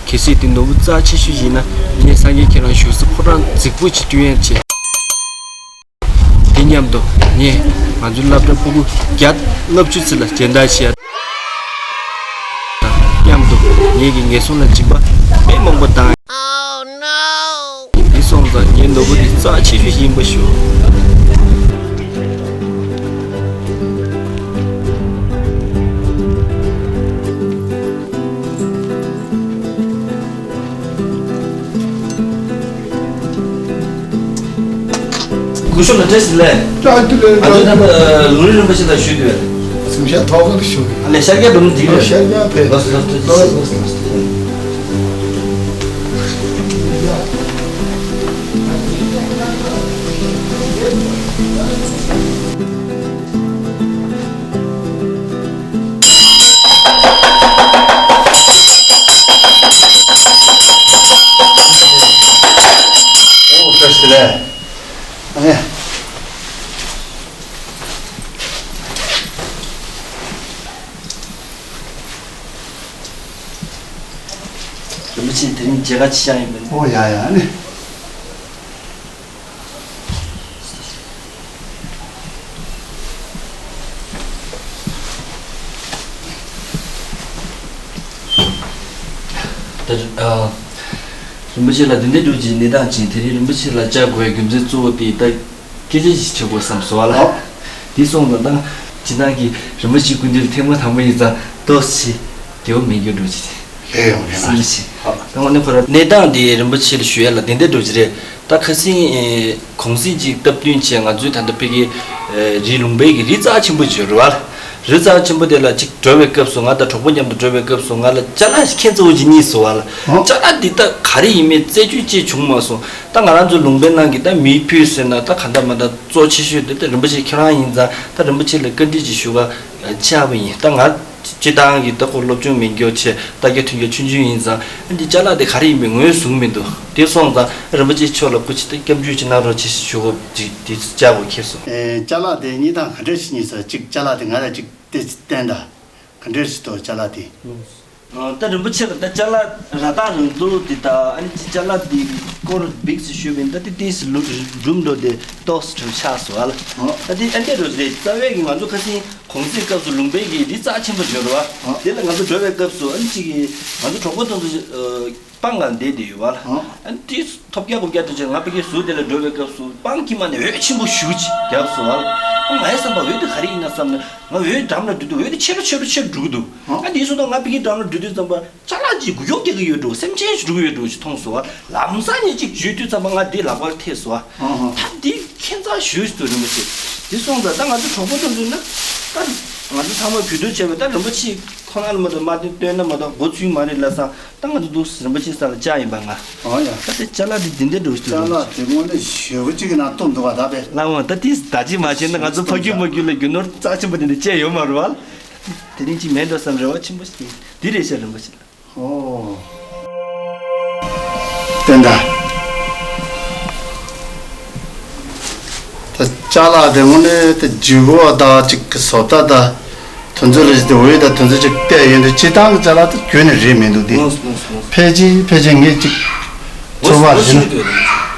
གལ་སྲིད་དེ་ནོར་བུ་རྩ་ཆེ་ཤོས་ཡིན་ན། ངས་སངས་རྒྱས་ཁྱེད་རང་བཞུགས་ས་ཕོ་བྲང་རྫིག་པོ་ཅིག་བསྐྲུན་ཡ་བྱེད། དེ་མཉམ་དུ་ངས་ང་ཚོའི་སློབ་གྲྭ་སྤུ་གུ་བརྒྱ་ལྔ་བཅུ་ཙམ་ལ་སྦྱིན་བདག་བྱེད་ཡ་དང་། མཉམ་དུ་ངེད་ཀྱི་ཉེན་སྲུང་ལ་སྦྱིན་པ་དཔེ་མང་པོ་བཏང་། རྩ་ཆེ་ཤོས་ཤིག་ཡིན་པ་ཞུ། སྐུ་ཞབས་ལ་བཀྲ་ཤིས་བདེ་ལེགས། བཀྲ་ཤིས་བདེ་ལེགས། ང་ཚོའི་རྣམ་པ་ལུང་རིགས་རིན་པོ་ཆེ་ལ་ཞུས་འདུག་པས། གཟིམ་ཤག་ཐོག་ཁར་ཞུ། ཨ་ལས་ཤར་རྒྱག་འགྲོ་ན་འགྲིག་རེད། ཤར་རྒྱག་ཕེབས། ལགས་སོ་ལགས་སོ། ལགས་སོ་ལགས་སོ། ཨོ་བཀྲ་ཤིས་བདེ་ལེགས། ཨ་ནི། རིན་པོ་ཆེ་དེ་རིང་མཇལ་ཁ་ཅིག་བཞག་ཡིན་པས། ཨོ་ཡ་ཡ་ཨ་ནི། ད་ཨ། རིན་པོ་ཆེ་ལ་དེ་འདྲའི་འགྲོ་གི་གནས་སྟངས་ཅིག་དེ་རིང་རིན་པོ་ཆེ་ལ་བཅར་དགོས་པའི་རྒྱུ་མཚན་གཙོ་བོ་དེ་ད་སྐད་ཆ་ཞིག་བྱེད་དགོས་བསམ་སོང་བ་ལ། ཨོ། དེ་སོང་ཙང་ད་སྤྱིར་བཏང་གི་རིན་པོ་ཆེ་སྐུ་མདུན་ལ་ཐེངས་མ་དང་པོ་ཡིན་ཙང་ཏོག་ཙམ་བདེ་བོ་མེད་རྒྱུ་འགྲོ་གི་རེད། ལས་ཡོང་ལས་སེམས་ཤིག་ད་དངོས་གནས་ཁོ་རང་གནས་སྟངས་འདི་རིན་པོ་ཆེ་ལ་ཞུ་ཡ་ལ་དེ་འདྲ་འགྲོ་གི་རེད། ད་ཁ་སང་གུང་སེང་ཅིག་སྟབས་བསྟུན་བྱས་ང་ཚོའི་ད་ལྟ་ཕ་གི་རི་ལུང་པའི་གི་རི་རྩ་ཆེན་པོ་ཅིག་ཡོད་རེད་བ། རི་རྩ་ཆེན་པོ་དེ་ལ་ཅིག་འགྲོ་བའི་སྐབས་སུ་ང་དང་གྲོགས་པོ་མཉམ་དུ་འགྲོ་བའི་སྐབས་སུ་ང་ལ་ཅ་ལག་ཞིག་ཁྱད་མཚར་པོ་ཅིག་རྙེད་སོང་བ་ལ། ཅ་ལག་འདི་ད་ག་རེ་ཡིན་མིན་རྩད་གཅོད་ཅིག་བྱུང་མ་སོང་། ད་ང་རང་ཚོ་ལུང་པའི་ནང་གི་ད་མིའི་ཕུད་ཟེར་ན་ད་ག་འདྲ་མ་འདྲ་གཙོ་ཆེ་ཤོས་དེ་ད་རིན་པོ་ཆེ་ཁྱེད་རང་ཡིན་ཙང་ད་རིན་པོ་ཆེ་ལ་བཀའ་འདྲི་ཅིག་ཞུ་ག་ཆགས་པ་ཡིན། ད་ང་སྤྱིར་བཏང་གི་ད་ཁོ་སློབ་སྦྱོང་མེད་མཁན་ཆེ་ལྟ་རྒྱ་མཐུན་རྒྱ་ཆུང་ཆུང་ཡིན་ཙང་ཨ་འདི་ཅ་ལག་དེ་ག་རེ་ཡིན་པའི་ངོས་བཟུང་མི་འདུག་དེ་སོང་ཙང་རིན་པོ་ཆེ་མཆོག་ལ་སྐུ་མཁྱེན་ད་སྐྱབས་འཇུག་ཅིག་གནང་རོགས་བྱེད་ཞེས་ཞུ་དགོས་ཅིག་དེ་བཅར་དགོས་ཁེལ་སོང་། ཨེ་ཅ་ལག་དེ་གཉིས་དང་ག་འདྲ་ཞིག་རྙེད་སོང་། གཅིག་ཅ་ལག་དེ་ང་ལ་གཅིག་དེ་བསྟན་དང་། ག་འདྲ་ཞིག་འདུག་ཅ་ལག་དེ། ཨ་ད་རིན་པོ་ཆེ་ལ་ད་ཅ་ལག་ར་ཏང་རང་ཚུགས་དེ་ད་ཨ་ནི་ཅ་ལག་དེ་སྐོར་བིག་སི་ཞུས་པ་ཡིན། ད་དེ་ཏིས་ལུ་སྒྲུབ་འགྲོ་དེ་ཏོག་སི་གྲུབ་ཆགས་སོང་ཨ་ལ། ད་དེ་ཨ་འདྲ་རུ་རེད། རྩ་བའི་གི་ང་ཚོ་ཁ་སང་གུང་སེང་སྐབས་སུ་ལུང་པའི་གི་རི་རྩ་ཆེན་པོ་ཡོད་རེད་བ། དེ་ལ་ང་ཚོ་འགྲོ་བའི་སྐབས་སུ་ཨ་ནི་གཅིག་གི་ང་ཚོ་གྲོགས་པོ་ཚོ་ཚོ་སྤང་གང་བསྡད་དེ་ཡོད་བ་ལ། ཨ་ནི་དེ་ཐོབ་རྒྱག་གོ་རྒྱག་དུས་ང་ཕ་གི་ཟུར་དེ་ལ་འགྲོ་བའི་སྐབས་སུ་སྤང་དཀྱིལ་མ་ནས་འོད་ཆེན་པོ་ཞུ་ཅིག་རྒྱབ་སོང་བ་ལ། ཨ་ང་ཡི་བསམ་པ་འོད་དེ་ག་རེ་ཡིན་ན་བསམ་ནས་ང་འོད་འགྲམ་ལ་འགྲོ་དུས་འོད་དེ་ཆེ་རུ་ཆེ་རུ་ཆེ་རུ་འགྲོ་གི་འདུག་ཨ་དེ་སོང་ཙང་ང་ཕ་གི་འགྲམ་ལ་འགྲོ་དུས་ཙམ་པ་ཅ་ལག་ཅིག་འགུལ་སྐྱོད་རྒྱག་གི་ཡོད་འགྲོ། སེམས་ཅན་ཞིག་འགྲོ་གི་ཡོད་འགྲོ་ཞིག་མཐོང་སོང་བ། ལམ་སང་ཉིན་གཅིག་འཇུས་དུས་ཙམ་པ་ང་དེ་ལག་པར་ཐེབས་སོང་བ། ད་དེ་ཁྱད་མཚར་ཞུ་ཞུ་རིན་པོ་ཆེ། དེ་སོང་ཙང་ད་ང་ཚོ་གྲོགས་པོ་ཚོ་འདུག་ན་ད་ང་ཚོ་ཚང་མ་གུས་བཏུད་བྱས་པའི་ད་རིན་པོ་ཆེ་ཁོ་ན་ལ་མ་གཏོགས་མ་བསྟན་སྟོན་ན་མ་གཏོགས་མགོ་ཚུད་མ་རེད་ལབ་སོང་། ད་ང་ཚོ་འདུག་རིན་པོ་ཆེ་ས་ལ་བཅར་ཡིན་པ་ང་། ཨོ་ཡ། ད་དེ་ཅ་ལག་དེ་འདི་འདྲ་འགྲོ་ཞིག་འདུག་ཅ་ལག་དེ་དངོས་གནས་ཞེ་པོ་ཅིག་གི་ནང་བཏུམ་འདུག་བ་ད་པས། ལགས་འོང་། ད་དེ་ད་ཅི་མ་བྱས་ན་ང་ཚོ་ཕ་རྒྱུད་མ་རྒྱུད་ལ་རྒྱུ་ནོར་རྩ་ཆེན་པོ་དེ་འདྲ་བཅས་ཡོད་མ་རེད་བ། དེ་རིང་ཅིག་མེད་འགྲོ་བསམ་རེ་བ་ཆེན་པོ་ཞིག་འདི་རེད་ཤག་རིན་པོ་ཆེ། ཨོ། བསྟན་དང་། ད་ཅ་ལག་དེ་དངོས་གནས་དེ་ལྗིད་ཁོག་དང་ཅིག་གི་བཟོ་ལྟ་དང་། དོན་ཚོ་ལ་ཞིག་དེ་འོད་དང་དོན་ཚོ་ཅིག་བལྟས་ཡོང་དུས་སྤྱིར་བཏང་གི་ཅ་ལག་དེ་ཁྱོན་ནས་རེད་མི་འདུག་དེ། ལོས་ལོས་ལོས། ཕལ་ཆེར་ཕལ་ཆེར་ངས་ཅིག་ཚོར་བ་ཞིག་ན།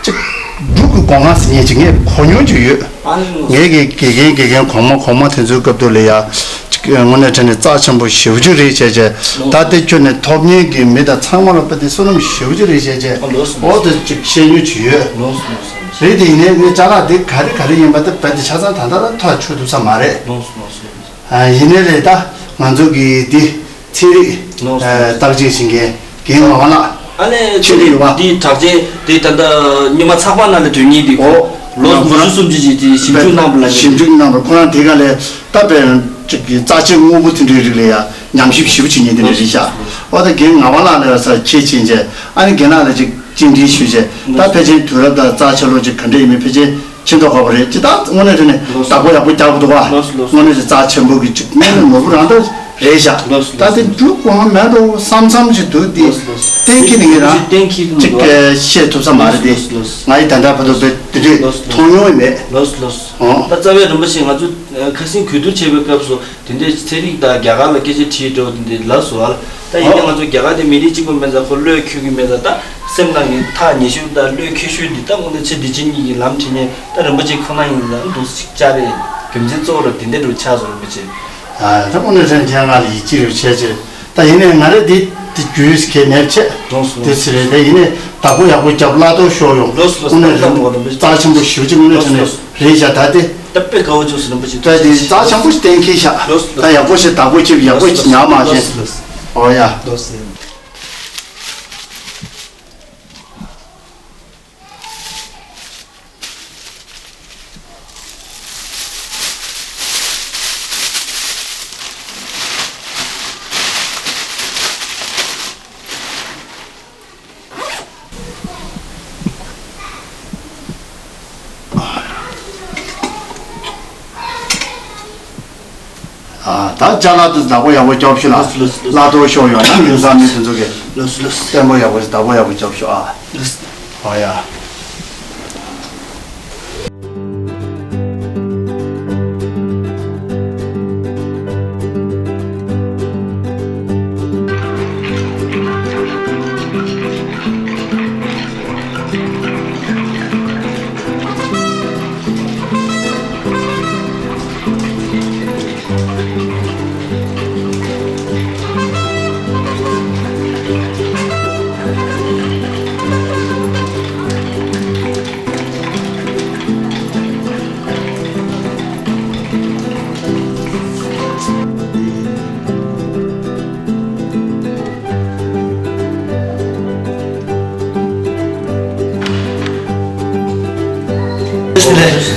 ཅིག་འབྲུག་གི་སྒོ་ང་ཟེར་མཁན་ཅིག་ངས་གོ་མྱོང་ཅིག་ཡོད། ཨ་ནི་ལོས། ངས་ཀྱི་དགེ་རྒན་དགེ་རྒན་གོང་མ་གོང་མ་དེ་ཚོའི་སྐབས་དུ་ལ་ཡ། ཅིག་དངོས་གནས་དྲན་ནས་རྩ་ཆེན་པོ་ཞེ་པོ་ཅིག་རེད་བྱས་བྱས། ད་ལྟའི་ཁྱོན་ནས་ཐོབ་མཁན་གྱི་མི་དང་ཚང་མ་ལ་དཔེ་དེ་བསོད་ནམས་ཞེ་པོ་ཅིག་རེད་བྱས་བྱས། ཨ་ལོས་ལོས། འོ་དེ་ཅིག་བཤད་མྱོང་ཅིག་ཡོད། ལོས་ལོས་ལོས། རེད་དེ་ཡིན་ནའི་ངས་ཅ་ལག་དེ་ག་རེ་ག་རེ་ཡིན་པ་དེ་དཔེ་དེ་ཆ་ཚང་ད་ལྟ་ལ་ཐག་ཆོད་ཐུབ་ས་མ་རེད། ལོས་ལོས་ལོས། ཡིན་ནའི་རེད་ད་ང་ཚོ་གི་དེ། ཚན་རིག་ལོ་ཨ་བརྟག་དཔྱད་བྱེད་མཁན་རྒན་ངག་དབང་ལགས། ཨ་ནི་ཆོས་ལ་ཡོད་པ། འདི་གྲགས་ཅན་དེ་ད་ལྟ་སྔོན་མ་ཚགས་པར་ནང་ལ་ཐོན་མཁན་དེ་ཨོ། ལོ་ཉམས་ཉི་ཤུ་སུམ་ཅུ་ཅིག་དེ་ཞིབ་འཇུག་གནང་བ་ལ་ཞིབ་འཇུག་གནང་བ་ཁོ་རང་དེ་ག་ལས་ད་དཔེ་ཅིག་གི་རྩ་ཆེ་དངོས་པོ་དེ་འདྲའི་རིགས་ལ་ཡང་ཉམས་ཞིབ་ཞིབ་པོ་བྱེད་མཁན་དེ་འདྲ་རེད་ཤག་ཨོ་ད་རྒན་ངག་དབང་ལགས་ལ་ཡང་ས་ཁྱེད་ཕྱིན་བྱས་ཨ་ནི་རྒན་ལགས་ལ་ཅིག་བཅར་འདྲི་ཞུས་བྱས་ད་ཕལ་ཆེར་དུས་རབས་དང་རྩ་ཆེ་ལོ་ཅིག་ག་འདྲ་ཡིན་མིན་ཕལ་ཆེར། ཁྱེད་ཚོ་ཧ་གོ་རེད་ཅི་ད་དངོས་གནས་དྲན་ནས་ལོས། བདག་པོ་ཡག་པོ་རྒྱག་དགོས་འདུག་བ། ལོས་ལོས། དངོས་གནས་ཀྱི་རྩ་ཆེན་པོ་གི་ཅིག་དངོས་གནས་ནོར་བུ་རང་ད་རེད་བཞག་ལོས་ལོས། ད་དེ་འབྲུག་གོང་མ་མེད་འགྲོ་བསམ་བསམ་ཞིག་འདུག་དེ། ལོས་ལོས། གཏན་འཁེལ་ནས་ངས་རང་གཏན་འཁེལ་ཅིག་འདུག་བ། བཤད་ཐུབ་ས་མ་རེད་དེ། ལོས་ལོས། ང་ཡི་ད་ལྟ་བར་དུ་བེད་དེ་འདྲས་ལོས་ལོས། མཐོང་མྱོང་ཡང་མེད། ལོས་ལོས། ཨོ། ད་རྩ་བའི་རིན་པོ་ཆེ་ང་ཚོ་ཁ་སང་གོ་བསྡུར་བྱེད་པའི་སྐབས་སུ། དེ་འདྲའི་ཚན་རིག་དང་རྒྱ་གར་ལ་སྐད་ཆ་དྲིས་འགྲོ་དེ་འདྲའི་ལབ་སོང་བ། ད་ཡིན་ནའི་ང་ཚོ་རྒྱ་གར་དེ་མི་རིགས་གཅིག་པ་མེད་ཙང་ཁོ་བློས་འཁེལ་གི་མེད་ཙང་ད་སེམས་ནང་གི་ཐག་ཉེ་ཤོས་དང་བློས་འཁེལ་ཤོས་འདི་ད་དངོས་གནས་ཆེ་འདི་ཅི་གཉིས་ཀྱི་ལམ་ཁྲིད་མཁན་ད་རིན་པོ་ཆེ་ཁོ་ན་ཡིན་ཙང་འདུག་ཅིག་བཅར་རེད། རྒྱུ་མཚན་གཙོ་བོ་ར་དེ་འདྲ་འགྲོ་ཆགས་སོང་རིན་པོ་ཆེ། ད་དངོས་གནས་དྲན་མཁན་ང་ལ་ཡིད་ཆེས་རེ་བྱས་ཆེ། ད་ཡིན་ནའི་ང་རེ་འདི་དེ་རྒྱུས་ཁེལ་མེད་ཆེ། དེ་ཚེ་རེད་དེ་ཡིན་ནའི། བདག་པོ་ཡག་པོ་རྒྱབ། ལ་ཏོ་ཤོ་ཡོང་། ལོས་ལོས་དངོས་གནས་རིན་པོ་རྩ་ཆེན་པོ་ཞེ་པོ་ཅིག་དངོས་གནས་བྱས་ནས་རེད་བཞག་ད་དེ། ད་དཔེ་དགའ་བོ་བྱུང་སོང་རིན་པོ་ཆེ། ད་དེ་རྩ་ཆེན་པོ་ཞིག་གཏན་འཁེལ་བཞག་ད་ཡག་པོ་ཞིག་བདག་པོ་ཆེ་ཡག་པོ་ཞིག་ཉར་མ་བྱས། ཨོ་ཡ། ཨ། ད་ཅ་ལག་དེ་བདག་པོ་ཡག་པོ་སྐྱོབ་ཤོག་ལ། ལོས་ལོས་ལོས། ལ་ཏོ་ཤོ་ཡོང་ན་མི་ཚང་མི་དེ་ཚོ་གི། ལོས་ལོས། བརྟན་པོ་ཡག་པོ་བདག་པོ་ཡག་པོ་སྐྱོབ་ཤོག་ཨ། ལོས། ཨོ་ཡ།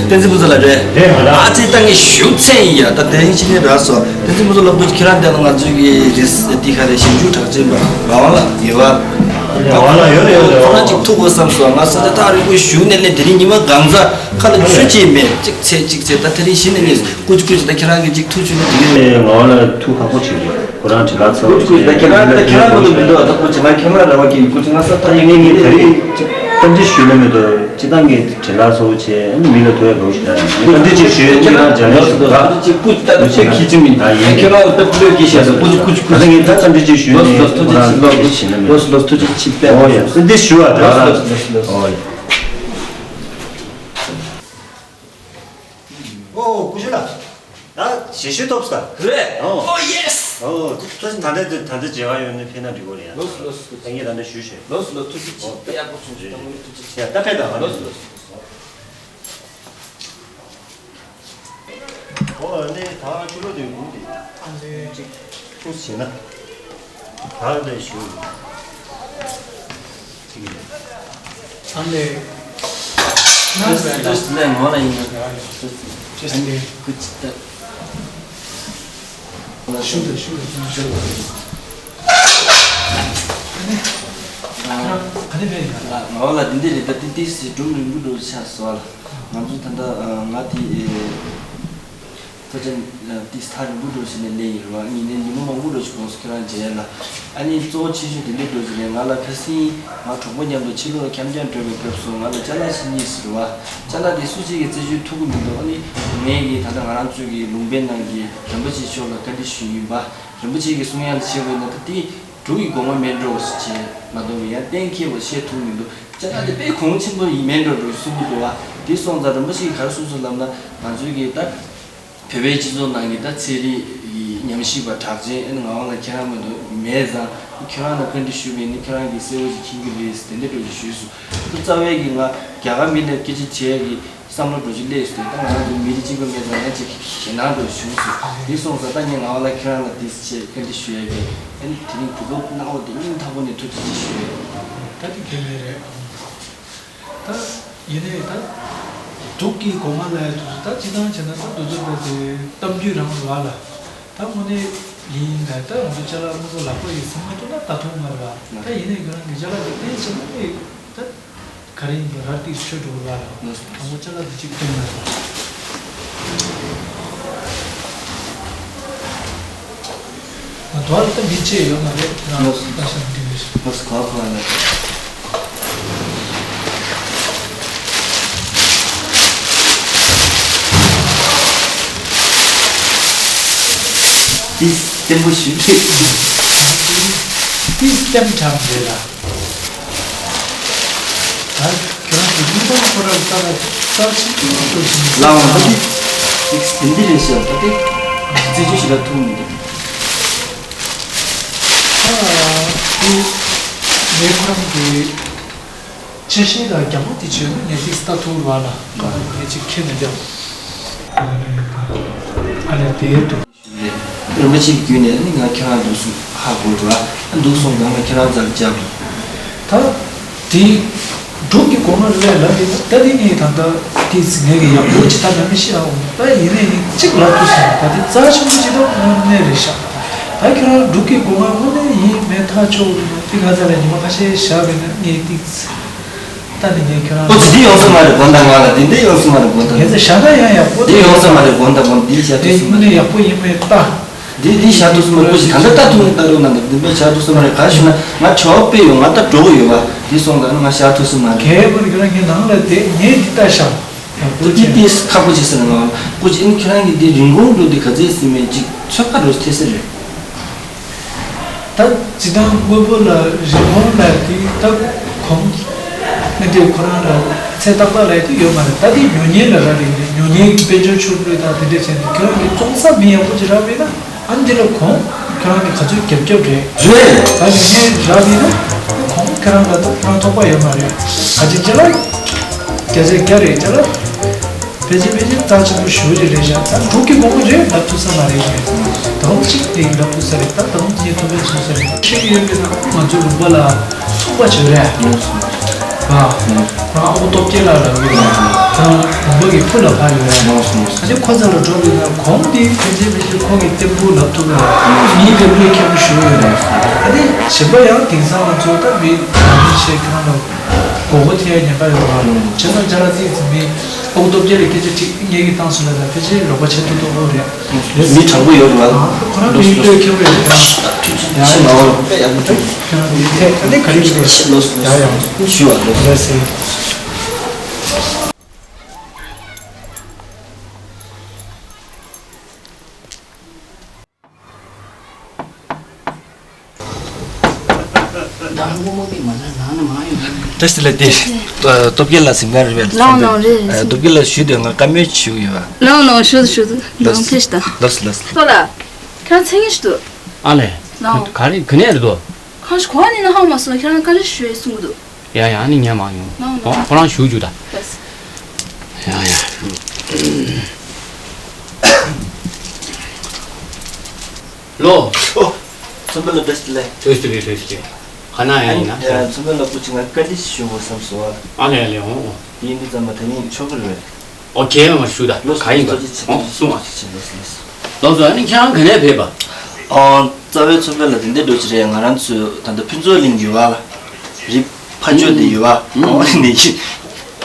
བསྟན་འཛིན་ཕུན་ཚོགས་ལགས་རེད། རེད་མ་རེད། ཨ་ཙི་ད་ངས་ཞུ་ཚན་ཡིན་ཡ། ད་དེ་རིང་ཕྱི་ནས་རག་སོང་། བསྟན་འཛིན་ཕུན་ཚོགས་ལགས་ཁྱེད་རང་བལྟས་ན་ང་ཚོའི་གི་རེས་འདི་ག་རེ་ཞིབ་འཇུག་གྲགས་ཅན་པ་ངག་དབང་ལགས་ཡོད་པ། ངག་དབང་ལགས་ཡོད་རེད་ཡོད་རེད། ཁོ་རང་ཅིག་ཐུག་དགོས་བསམ་སོང་། ང་ས་ཆ་ཐག་རིང་པོ་བཞུགས་ནས་ལས་དེ་རིང་ཉི་མ་གང་ཚ་ཁ་ལ་ཆུ་ཅིག་མེད། གཅིག་ཚེ་གཅིག་ཚེ་ད་དེ་རིང་གཞི་ནས་ངས་སྐུ་མཁྱེན་སྐུ་མཁྱེན་ད་ཁྱེད་རང་གིས་ཅིག་ཐུག་བྱུང་ན་འགྲིག་གི་རེད། ངག་དབང་ལགས་ཐུག་ཁག་པོ་བྱེད་དགོས། ཁོ་རང་དྲིན་ལ་ཚ་བོ་ཁོ་ཚོས་ད་ཁྱེད་རང་ད་ཁྱེད་རང་མ་གཏོགས་མི་འདུག་ད་ཁོ་ཚོས་ང་ཁྱེད་རང་ར་བ་གི་ཁོ་ཚོས་ང་ས་ཐག་ཡིན་ངེས་ངེས་ད་རེས་ཅིག་གཏམ་བརྗོད་ཞུས་ལ་མི་འདུག་སྤྱི་བཏང་གི་དྲིན་ལ་ཚ་བོ་བྱས་མི་ལ་ཐུག་ཡ་འགྲོ་ཞིག་ད་རེད། གཏམ་བརྗོད་ཅིག་ཞུས་ཁྱེད་རང་འཇམ་ལས་ཞིག་འདུག་ད་ཅིག་སྐུ་ད་ཁྱེད་ཁྱི་ཅི་མིན་ད་ཡིན་ཁྱེད་རང་ད་ཕུ་ལོས་ཀྱི་ཤ་ད་ཁོ་ཚོས་ཁོ་ཚོས་ཁོ་ད་ངས་ད་གཏམ་བརྗོད་ཅིག་ཞུས་ནས་ཁོ་རང་ཐུགས་རྗེ་ཆེ་ལོ་ཁོ་ཚོས་ཞེ་ན་མི་ལོ་ལོ་ཐུགས་རྗེ་ཆེ་པས། ཨོ་ཡ་སེ་འདི་ཞུ་བ་ད་ལོ་ལོ་ལོ་ཨོ་ཡ། ཨོ་ཀུ་ཤུ་ལ། ད་ཞེ་ཤུ་ཐོབ་ས། རེད། ཨོ། ཨོ་ཡེ་སི། ཨོ་ཐུགས་ད་ལྟ་ད་ལྟ་མཇལ་ཁ་ཡོད་ན་ཕེབས་ན་འགྲིག་གོ་རེད་ཡ། ལོས་ལོས། ད་ངས་ད་ལྟ་ཞུས་ཞུས། ལོས་ལོས་ཐུགས་རྗེ་ཆེ་ཡག་པོ་བྱུང་། ད་དངོས་གནས་ཐུགས་རྗེ་ཆེ། ཡ་ད་ཕེབས་དང་། ལོས་ལོས། ཨོ་ཨ་ནི་ད་ཆུ་ལོག་དེ་འགུག་དེ། ཨ་ནི་ཅིག་ཐུགས་ཆེ་ན། ད་ལས་ཞུ། ཨ་ནི། ལོས་ལོས་ལས་ངོ་ལ་ཡིན་ན། ཨ་ནི་ཁུ་ཅི་ད། ཤུགས་དང་ཤུགས་དང་ཤུགས་དང་། ཨ་ནི་ཕན་ཡིན་ན། ང་བ་ལ་འདི་འདྲ་རེད། ད་ཏི་ཏི་སི་སྒྲུང་རིང་པོ་འགྲོ་ཆགས་སོང་བ་ལ། ང་ཚོ་ད་ལྟ་ང་དེ་ཐོ་ཅན་ཏི་སི་ཐག་རིང་པོ་འགྲོ་བྱས་ནས་ལས་ཡིན་རེད་བ། ངེད་ནས་ཉིན་མོ་མང་པོ་འགྲོ་ཞིག་གོང་སུ་ཁྱེད་རང་མཇལ་ལ། ཨ་ནི་གཙོ་བོ་ཆེ་ཤོས་དེ་འདྲ་འགྲོ་བྱས་ནས་ང་ལ་ཁ་སང་ང་གྲོགས་པོ་མཉམ་དུ་ཕྱི་ལོགས་འཁྱམ་འཁྱམ་འགྲོ་བའི་སྐབས་སུ་ང་ལ་ཅ་ལག་ཞིག་རྙེད་སོང་རེད་བ། ཅ་ལག་དེ་སུ་གཅིག་གིས་རྩད་གཅོད་ཐུབ་ཀྱི་མི་འདུག་ཨ་ནི་ངས་ཀྱིས་ད་ལྟ་ང་རང་ཚོའི་གི་ལུང་པའི་ནང་གི་རིན་པོ་ཆེ་མཆོག་ལ་བཀའ་འདྲི་ཞུས་ཡིན་པ། རིན་པོ་ཆེ་གིས་གསུང་ཡག་ལ་བྱས་པ་ཡིན་ན་ད་དེ་འབྲུག་གི་སྒོ་ང་མེད་འགྲོ་ཞེས་མ་གཏོགས་པའི་ཡང་གཏན་འཁེལ་བ་བཤད་ཐུབ་མི་འདུག་ཅ་ལག་དེ་དཔེ་གོང་ཆེན་པོ་ཡིན་མེད་འགྲོ་འགྲོ་གསུང་གི་འདུག་བ། དེ་སོང་ཙང་རིན་པོ་ཆེ་གིས་ག་རེ་གསུངས་སོང་ལབ་ན་ང་ཚོའི་གི་ད་བོད་པའི་སྤྱི་ཚོགས་ནང་གི་ད་ཚན་རིག་གི་ཉམས་ཞིབ་པ་གྲགས་ཅན་ཨ་ནི་ངག་དབང་ལགས་ཁྱེད་རང་མ་གཏོགས་མེད་ཙང་ཁྱེད་རང་ལ་བཀའ་འདྲི་ཞུས་པ་ཡིན་ན་ཁྱེད་རང་གིས་གསལ་པོ་ཞིག་མཁྱེན་གྱི་རེད་ཟེར་དེ་འདྲ་འགྲོ་ཞིག་ཞུས་སོང་། ད་རྩ་བའི་གི་ང་རྒྱ་གར་མི་ལ་སྐད་ཆ་དྲིས་ཡག་གི་བསམ་བློ་འགྲོ་ཅིག་སླེབས་སོང་། ད་ང་རང་ཚོ་མི་རིགས་གཅིག་པ་མེད་ཙང་ཡང་ཅིག་ཞེད་སྣང་འགྲོ་བྱུང་སོང་། དེ་སོང་ཙང་ད་ངས་ངག་དབང་ལགས་ཁྱེད་རང་ལ་དེ་ཆེད་བཀའ་འདྲི་ཞུ་ཡག་གི་ཨ་ནི་དེ་རིང་གྲུབ་པ་གནང་བ་དེ་སྙིང་ཐག་པ་ནས་ཐུགས་རྗེ་ཆེ་ཞུ་ཡག་ད་དེ་གལ་མེད་རེད། ད་ཡིན་ནའི་ད་འབྲུག་གི་སྒོ་ང་ལ་ཡ་དུས་ད་སྤྱི་བཏང་བྱས་ན་ད་དུས་ཚོད་པ་དེ་གཏམ་རྒྱུད་རང་རེད་བ་ལ། ད་དངོས་གནས་ཡིན་ན་ད་ང་ཚོ་ཅ་ལག་དངོས་པོ་ལག་པ་ཡིས་ཟིན་མ་ཐུབ་ན་ད་ཐུབ་མ་རེད་བ། ད་ཡིན་ནའི་ཁྱེད་རང་གི་ཅ་ལག་དེ་བསྟན་བྱས་ན་ཨེ་ད། ག་རེ་ཡིན་པ་ར་ཏིག་ཆོས་འགྲོ་གི་ར་ལ། དང་པོ་ཅ་ལག་དེ་གཅིག་སྟོན་ན་ར། ང་དོ་ར་ད་མི་ཆེ་ཡོད་མ་རེད་རང་ལ་ཤ་འདི་མི་ཤ། ལགས་སོ་གོ་གོ་ལ། ཏིས་བརྟན་པོ་ཞིག་རེད། ཏིས་བརྟན་དྲགས་རེད་ལ། ད་ཁྱོད་རང་གི་མི་མང་ཁོ་རང་ལྟ་ལ་རྩ་ཆེན་པོ་འགྲོ་བཞིན་ལ་འོང་ད་ཏིས་ཏིས་དེ་འདི་རེད་ཤག་ད་ཏིས་རྩད་གཅོད་ཞིག་ལ་ཐུག་མི་འདུག་ད་ཏིས་ངས་ཁོ་རང་གི་དཔྱད་ཤེས་ལ་རྒྱ་མོ་དེ་བྱོས་ན་ངས་ཏིག་ལྟ་ཐུབ་ར་ལ་ང་ངས་ཅིག་ཁྱེད་ནས་འདེབས། ཨ་ནི་དེའི་དུ། རིན་པོ་ཆེ་གི་བརྒྱུད་ནས་ནི་ང་ཁྱེད་རང་འདུག་སུ་ཧ་གོ་ར་འདུག་སོང་གང་ལ་ཁྱེད་རང་རྩར་བཅར་དུ། ད་དེ་འབྲུག་གི་སྒོ་ང་ལས་ལབ་དེ་ད་དེ་ངས་ད་ལྟ་ཏིག་ངས་གི་ཡག་པོ་ཅིག་ད་ནམ་ཤེས་ཨ་འོང་ད་ཡིན་ནས་ཡིན་གཅིག་ལབ་ཐུབ་སོང་ད་དེ་རྩ་ཆེན་པོ་ཅིག་ད་དངོས་གནས་རེད་ཤག་ད་ཁྱེད་རང་འབྲུག་གི་སྒོ་ང་དངོས་གནས་ཡིན་མེད་ཐག་ཆོད་ཡིན་ན་ཏིག་ང་ཚ་ལ་ཉི་མ་ཁ་ཤས་བཞག་པས་ན་ངས་ཏིག་ད་ནི་ངས་ཁྱོད་རང་ཨོ་ཙི་འདི་ཡོང་ས་མ་རེད་དགོན་དང་ང་ལ་འདི་འདི་ཡོང་ས་མ་རེད་དགོན་དང་། ངས་ཚེ་ཞག་ད་ཡང་ཡག་པོ་འདི་ཡོང་ས་མ་རེད་དགོན་དང་དགོན་འདི་བྱ་ཐུབ་ས་མ་རེད། ཡག་པོ་ཡིན་མེད་ལྟ། འདི་འདི་བྱ་ཐུབ་ས་མ་རེད་ཀུ་ཅི་ད་ལྟ་ལྟ་ཐུབ་ནི་ལྟ་རོགས་གནང་དང་འདི་འདི་བྱ་ཐུབ་ས་མ་རེད་ག་ཞུ་ན་ང་ཆོག་པས་ཡོང་ང་ད་འགྲོ་གི་ཡོད་པ་འདི་སོང་ཙང་ང་བྱ་ཐུབ་ས་མ་རེད། གལ་པོ་ཁྱོད་རང་ངའི་ནང་ལ་བསྡད་ངས་འདི་ལྟ་ཤག་ཀུ་ཅི་འདི་ཁག་པོ་ཅི་ཟེར་ན་ང་ཀུ་ཅི་ཨིན་ཁྱོད་རང་གི་འདི་རིན་གོང་འགྲོ་འདི་ག་ཚད་ཟིན་མེད་ཅིག་ཚོད་ཁ་འགྲོ་ཐེ་ས་རེད། ད་སྤྱི་བཏང་དངོས་པོ་ལ་རིན་གོང་ལ་དེ་ད་གོང་མི་དེ་ཁོ་རང་ལ་ཚད་བཏགས་པ་ལ་དེ་ཡོད་མ་རེད། ད་དེ་ཉོ་མཁན་ལ་རག་རེད། ཉོ་མཁན་གྱི་དཔལ་འབྱོར་ཕྱུག་པོ་དང་དེ་འདྲ་བྱས་ནས་ཁྱོད་རང་གི་བཙོང་ས་མི་ཡག་པོ་ཅིག་རག་པས་ན་ཨ་འདི་ལ་གོང་ཁྱོད་རང་གི་ག་ཚོད་རྒྱབ་རྒྱབ་རེད། རེད། ད་ཉོ་མཁན་རག་པས་ན་གོང་ཁྱོད་རང་ལ་ད་ཁོ་རང་ཐོགས་པ་ཡོད་མ་རེད། ག་ཅིག་ཅི་ལ་བརྒྱ་ཆ་བརྒྱ་རེད་ཅི་ལ། ཕལ་ཆེར་ཕལ་ཆེར་རྩ་ཆེན་པོ་ཞེ་པོ་ཅིག་རེད་ཤག་ད་འབྲུག་གི་མང་པོ་རེད་ལབ་ཐུབ་ས་མ་རེད་ཤག་ད་འོ་གཅིག་དེ་ལབ་ཐུབ་ས་རེད། ད་ད་འོ་དེ་ཐུབ་པའི་ཚོད་ས་རེད། ཤེས་ཀྱི་ཡོད་པས་ན་ང་ཚོའི་ལུང་པ་ལ་ཚོང་པ་བྱོས་རེད། ཨ་ཁོ་རང་ཨ་ཁུ་སྟོབས་རྒྱལ་ལགས་ལབ་ཡོད་རེད། ཁོ་རང་ལུང་པ་གི་ཕུ་ལ་ཕར་ཡོད་རེད། ཨ་ནི་ཁོ་ཚོ་ལ་འགྲོ་དགོས་ན་གོང་དེ་ཕལ་ཆེར་ཕལ་ཆེར་ཁོ་གི་བརྟན་པོ་ལབ་ཐུབ་རེད། མིའི་འགན་འཁྲི་མཁན་པོ་ཞུ་ཡོད་རེད། ཨ་ནི་གཞན་པ་ཡང་དེང་སང་ང་ཚོ་ད་མི་ནང་མི་ཤེས་ཁྱོད་རང་ལ། མགོ་སྐོར་ཐེབས་ཉེན་ཁ་ཡོད་པ། བྱས་ཙང་ཅ་ལག་རྩིས་ཟིན་མིན་ཨ་ཁུ་སྟོབས་རྒྱལ་ལ་སྐད་ཆ་དྲིས་ངེད་ཀྱིས་བཏང་སོང་ལ་ད་ཕལ་ཆེར་ལོག་པ་བྱེད་ཐུབ་ཐུབ་ཁོ་རེད། མི་དྲང་པོ་ཡོད་རེད་བ། ཁོ་རང་མི་ལྟོས་ཁྱེད་རེད་ད། ཡ་ཡ། ཁྱེད་རང་མི་ཐད་ད་ནི་ག་རེ་ཞིག་རེད། ཡ་ཡ། ཞུ་བ་ལོ། ལགས་སེ། བཀྲ་ཤིས་བདེ་ལེགས་དེ། སྟོབས་རྒྱལ་ལགས་གཟིམ་ཁང་རེད་པས། ལགས་ལགས་རེད་རེད། སྟོབས་རྒྱལ་ལགས་ཞུས་དུས་ང་བཀའ་མོལ་ཞུ་ཡོད་པ། ལགས་ལགས་ཞུ་དང་ཞུ་དང་ལགས་ལགས་ཕེབས་དང་། ལགས་ལགས། ལགས་ལགས། ཁྱེད་རང་མཚན་སྙན་ཞིག་འདུག་ཨ་ལས། ལགས། ག་རེ་ག་ནས་རེད་དོ། ཁ་ཤས་གོང་ནས་ན་ཧ་མ་སོང་ལ་ཁྱེད་རང་བཀའ་འདྲི་ཞུ་ཡས་གསུང་གི་འདུག་ཡ་ཡ་ཨ་ནི་ཉན་མ་ཡོང་། ལགས་ལགས། ཁོ་རང་ཞུ་རྒྱུ་ད། ལགས། ཡ་ཡ། ལོ། ཨོ། ཚོམ་བུ་ལ་བཀྲ་ཤིས་བདེ་ལེགས། བཀྲ་ཤིས་བདེ་ལེགས་བཀྲ་ཤིས་བདེ་ལེགས། ག་ན་ཡང་ཡིན་ན། ཨ་ནི་ཚོམ་བུ་ལ་སྐུ་མཁྱེན་ང་བཀའ་འདྲི་ཞུ་དགོས་བསམ་སོང་། ཨ་ལས་ཨ་ལས་འོང་འོང་། དེ་ཡིན་དུས་ཙམ་པ་ད་ནི་ཆོག་གི་རེད། ཨོ་ཁེ་ང་ཞུ་ད་ལོ་ག་ཡིན་པ། ཨོ་གསུང་བ། ལོ་སོ་ཨ་ནི་ཁྱེད་རང་ག་ནས་ཕེབས་པ། ཨོ་རྩ་བའི་ཚོམ་བུ་ལ་དེ་འདྲ་འགྲོ་ཅི་རེད། ང་རང་ཚོས་ད་ལྟ་ཕུན་ཚོགས་གླིང་ཡོད་བ་ལ་རི་ཕ་ཇོ་དེ་ཡོད་བ་ཨོ་ནས་ཀྱི།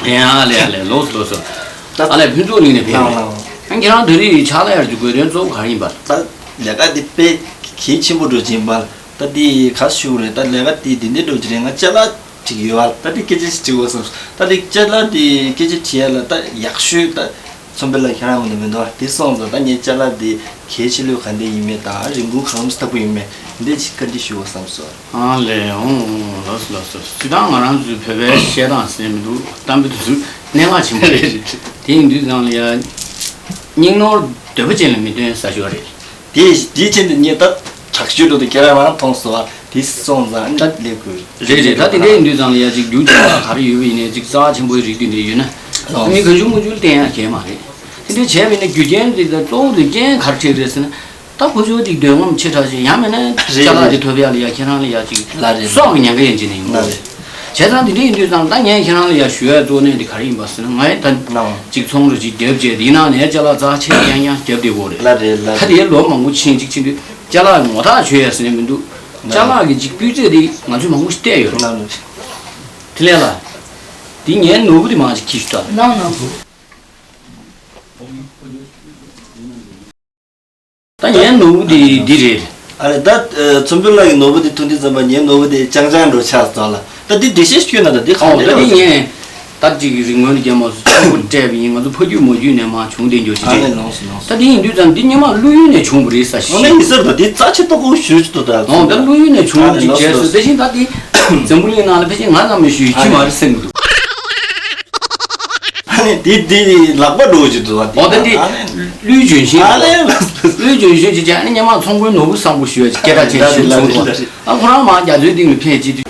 ཡ་ཨ་ལས་ཨ་ལས་ལོ་སོ་ལོ་སོ། ད་ཨ་ལས་ཕུན་ཚོགས་གླིང་ནས་ཕེབས་རེད། ཨ་ཁྱེད་རང་དེ་རིང་ཕྱག་ལས་ཡར་གྱི་དགོས་དོན་གཙོ་བོ་ག་རེ་ཡིན་པ། ད་ལས་ཀ་འདི་དཔེ་གལ་ཆེན་པོ་འགྲོ་ཅིག་ཡིན་པ་ལ་ད་འདི་ག་ཞུ་རེད། ད་ལས་ཀ་འདི་འདི་འདྲ་འགྲོ་ཅི་རེད། ང་ཅ་ལག་དྲི་གི་ཡོད་བ་ལ་ད་འདི་སྐད་ཆ་ཞིག་དྲི་དགོས་སོང་། ད་འདི་ཅ་ལག་འདི་སྐད་ཆ་དྲི་ཡ་ལ་ད་ཡག་ཤོས་ད་ཚོམ་བུ་ལ་ཁྱེད་རང་ངོས་ནས་མི་འདུག་བ། དེ་སོང་ཙང་ད་ངས་ཅ་ལག་འདི་གལ་ཆེ་ལོས་ག་འདྲ་ཡིན་མེད་དང་རིན་གོང་གང་ལྟ་བུ་ཡིན་མེད་འདི་ཅིག་བཀའ་འདྲི་ཞུ་དགོས་བསམ་སོང་། ཨ་ལས་འོང་འོང་ལགས་སོ་ལགས་སོ། སྤྱིར་བཏང་ང་རང་ཚོའི་བོད་པའི་བཤད་སྟངས་ཟེར་མི་འདུག་གཏམ་དཔེ་དེ་ཚོ་གནད་འགག་ཆེན་པོ་རེད། དེ་ཡིན་དུས་ཙང་ལ་ཡ། སྙིང་ནོར་འདོད་པ་ཅན་ལ་མི་སྟོན་ཟེར་ཞོར་རེད། དེ་དེའི་ཆེད་དུ་ངས་ད་དྲག་ཤོས་འགྲོ་དུས་ཁྱེད་རང་རང་མཐོང་སོང་བ་དེ་སོང་ཙང་ད་ལས་དགོས། རེད་རེད། ད་དེ་འདྲ་ཡིན་དུས་ཙང་ལ་ཡ་ཅིག་རྒྱུ་ཅ་ལག་ག་རེ་ཡོད་པ་ཡིན་ནའི་ཅིག་རྩ་ཆེན་པོའི་རིགས་དེ་འདྲ་ཡོད་ན། ལགས། མི་གང་བྱུང་མང་བྱུང་བསྟན་ཡ་གལ་མ་རེད། དེ་འདྲ་བྱས་པ་ཡིན་ན་རྒྱུ་རྐྱེན་དེ་ད་གཙོ་བོ་དེ་རྐྱེན་ག་རེ་འཕྲད་རེད་ཟེར་ན། ད་ཁོ་ཚོ་དེ་འདོད་རྔམ་ཆེ་དྲགས་ཤིག་ཡང་མིན་ན་རེད་ཅ་ལག་རེད། དེ་ཐོབ་ཡག་ལ་ཡ་ཁྱེད་རང་ལ་ཡ་ཅིག་ལ་རེད་སྲོག་གི་ཉེན་ཁ་ཡན་ཆད་ནས་ཡོང་གི་ལ་རེད། རེད། བྱས་ཙང་དེ་འདྲ་ཡིན་དུས་ཙང་ད་ངས་ཁྱེད་རང་ལ་ཡ་ཞུ་ཡ་གཙོ་གནད་དེ་ག་རེ་ཡིན་པ་ཟེར་ན་ང་ཡི་ད་ལའོ། ཅིག་ཚོང་རུ་ཅིག་རྒྱབ་བྱས་དེའི་ནང་ནས་ཅ་ལག་རྩ་ཆེ་རྐྱང་རྐྱང་རྒྱབ་བསྡད་ཡོད་རེད། ལ་རེད་ལ་ད་རེད། དེའི་ལོ་མང་པོ་ཕྱིན་ཅིག་ཕྱིན་དུས་ཅ་ལག་ངོ་ཐག་ཆོད་ཡ་ཟེར་ནས་མི་འདུག་ལ་ཅ་ལག་གི་ཅིག་སྤུས་ཚད་དེ་ང་ཚོས་མང་པོ་ཞིག་བལྟས་ཡོད་རེད། ལ་ལ། དེ་ལས་ལ། དེ་ངའི་ནོར་བུ་དེ་མང་ཞིག་ཁྱེར་ཤོག་ད། ལའོ་ལའོ། ད་ངའི་ནོར་བུ་དེ་འདི་རེད། ཨ་ལས་ད་ཚོམ་བུ་ལགས་ཀྱི་ནོར་བུ་དེ་ཐོན་དུས་ཙམ་པ་ངའི་ནོར་བུ་དེ་ཅང་ཅང་འགྲོ་ཆགས་སོང་ལ། ད་འདི་འགྲེལ་བཤད་ཞུས་ན་ད་འདི་གང་ཨོ་ད་འདི་ངས་ད་ཅིག་རིང་མོན་རྒྱ་མ་སུ་ཆུང་བུ་སྤྲད་པ་ཡིན། ང་ཚོ་ཕ་རྒྱུད་མ་རྒྱུད་ནས་མ་བྱུང་བསྡད་རྒྱུ་ཅིག་ཨ་རེད། ལས་ལོངས་སུ་ལོངས་སུ། ད་འདི་ཡིན་དུས་ཙམ་འདི་སྙེ་མ་ཀླུ་ཡུལ་ནས་བྱུང་བ་རེད་ས་ཞིག་ཨོ་ན་ཡིན་ཟེར་ད་འདི་རྩ་ཆེ་ཏོག་ཀོ་ཞུ་ཅི་ཏོ་ད་ཨོ་ད་ཀླུ་ཡུལ་ནས་བྱུང་བ་ཅིག་བྱས་སོ། དེ་བཞིན་ད་འདི་འཛམ་བུ་གླིང་ནང་ལ་ཕལ་ཆེར་ང་ཙམ་མི་ཞུ་ཡི་ཅི་མ་རེད་སེམས་ཀྱི་འདུག་ཨ་ནི་དེ་དེ་ལག་པ་འགྲོ་གི་འདུག་བ་དེ། འོ་ད་དེ་ཨ་ནི་ཀླུའི་ལྗོན་ཤིང་ཨ་ནི་ཀླུའི་ལྗོན་ཤིང་ཅིག་ཅིག་ཨ་ནི་སྙེ་མ་ཚོང་དཔོན་ནོར་བུ་བཟང་པོ་ཞུ་བ་ཅིག་སྐད་གྲགས་ཅན་ཞིག་བྱུང་འདུག་ཨ་ཁོ་རང་མ་རྒྱ་མཚོའི་གཏིང་ལ་ཕེབས་ཅི་དུས།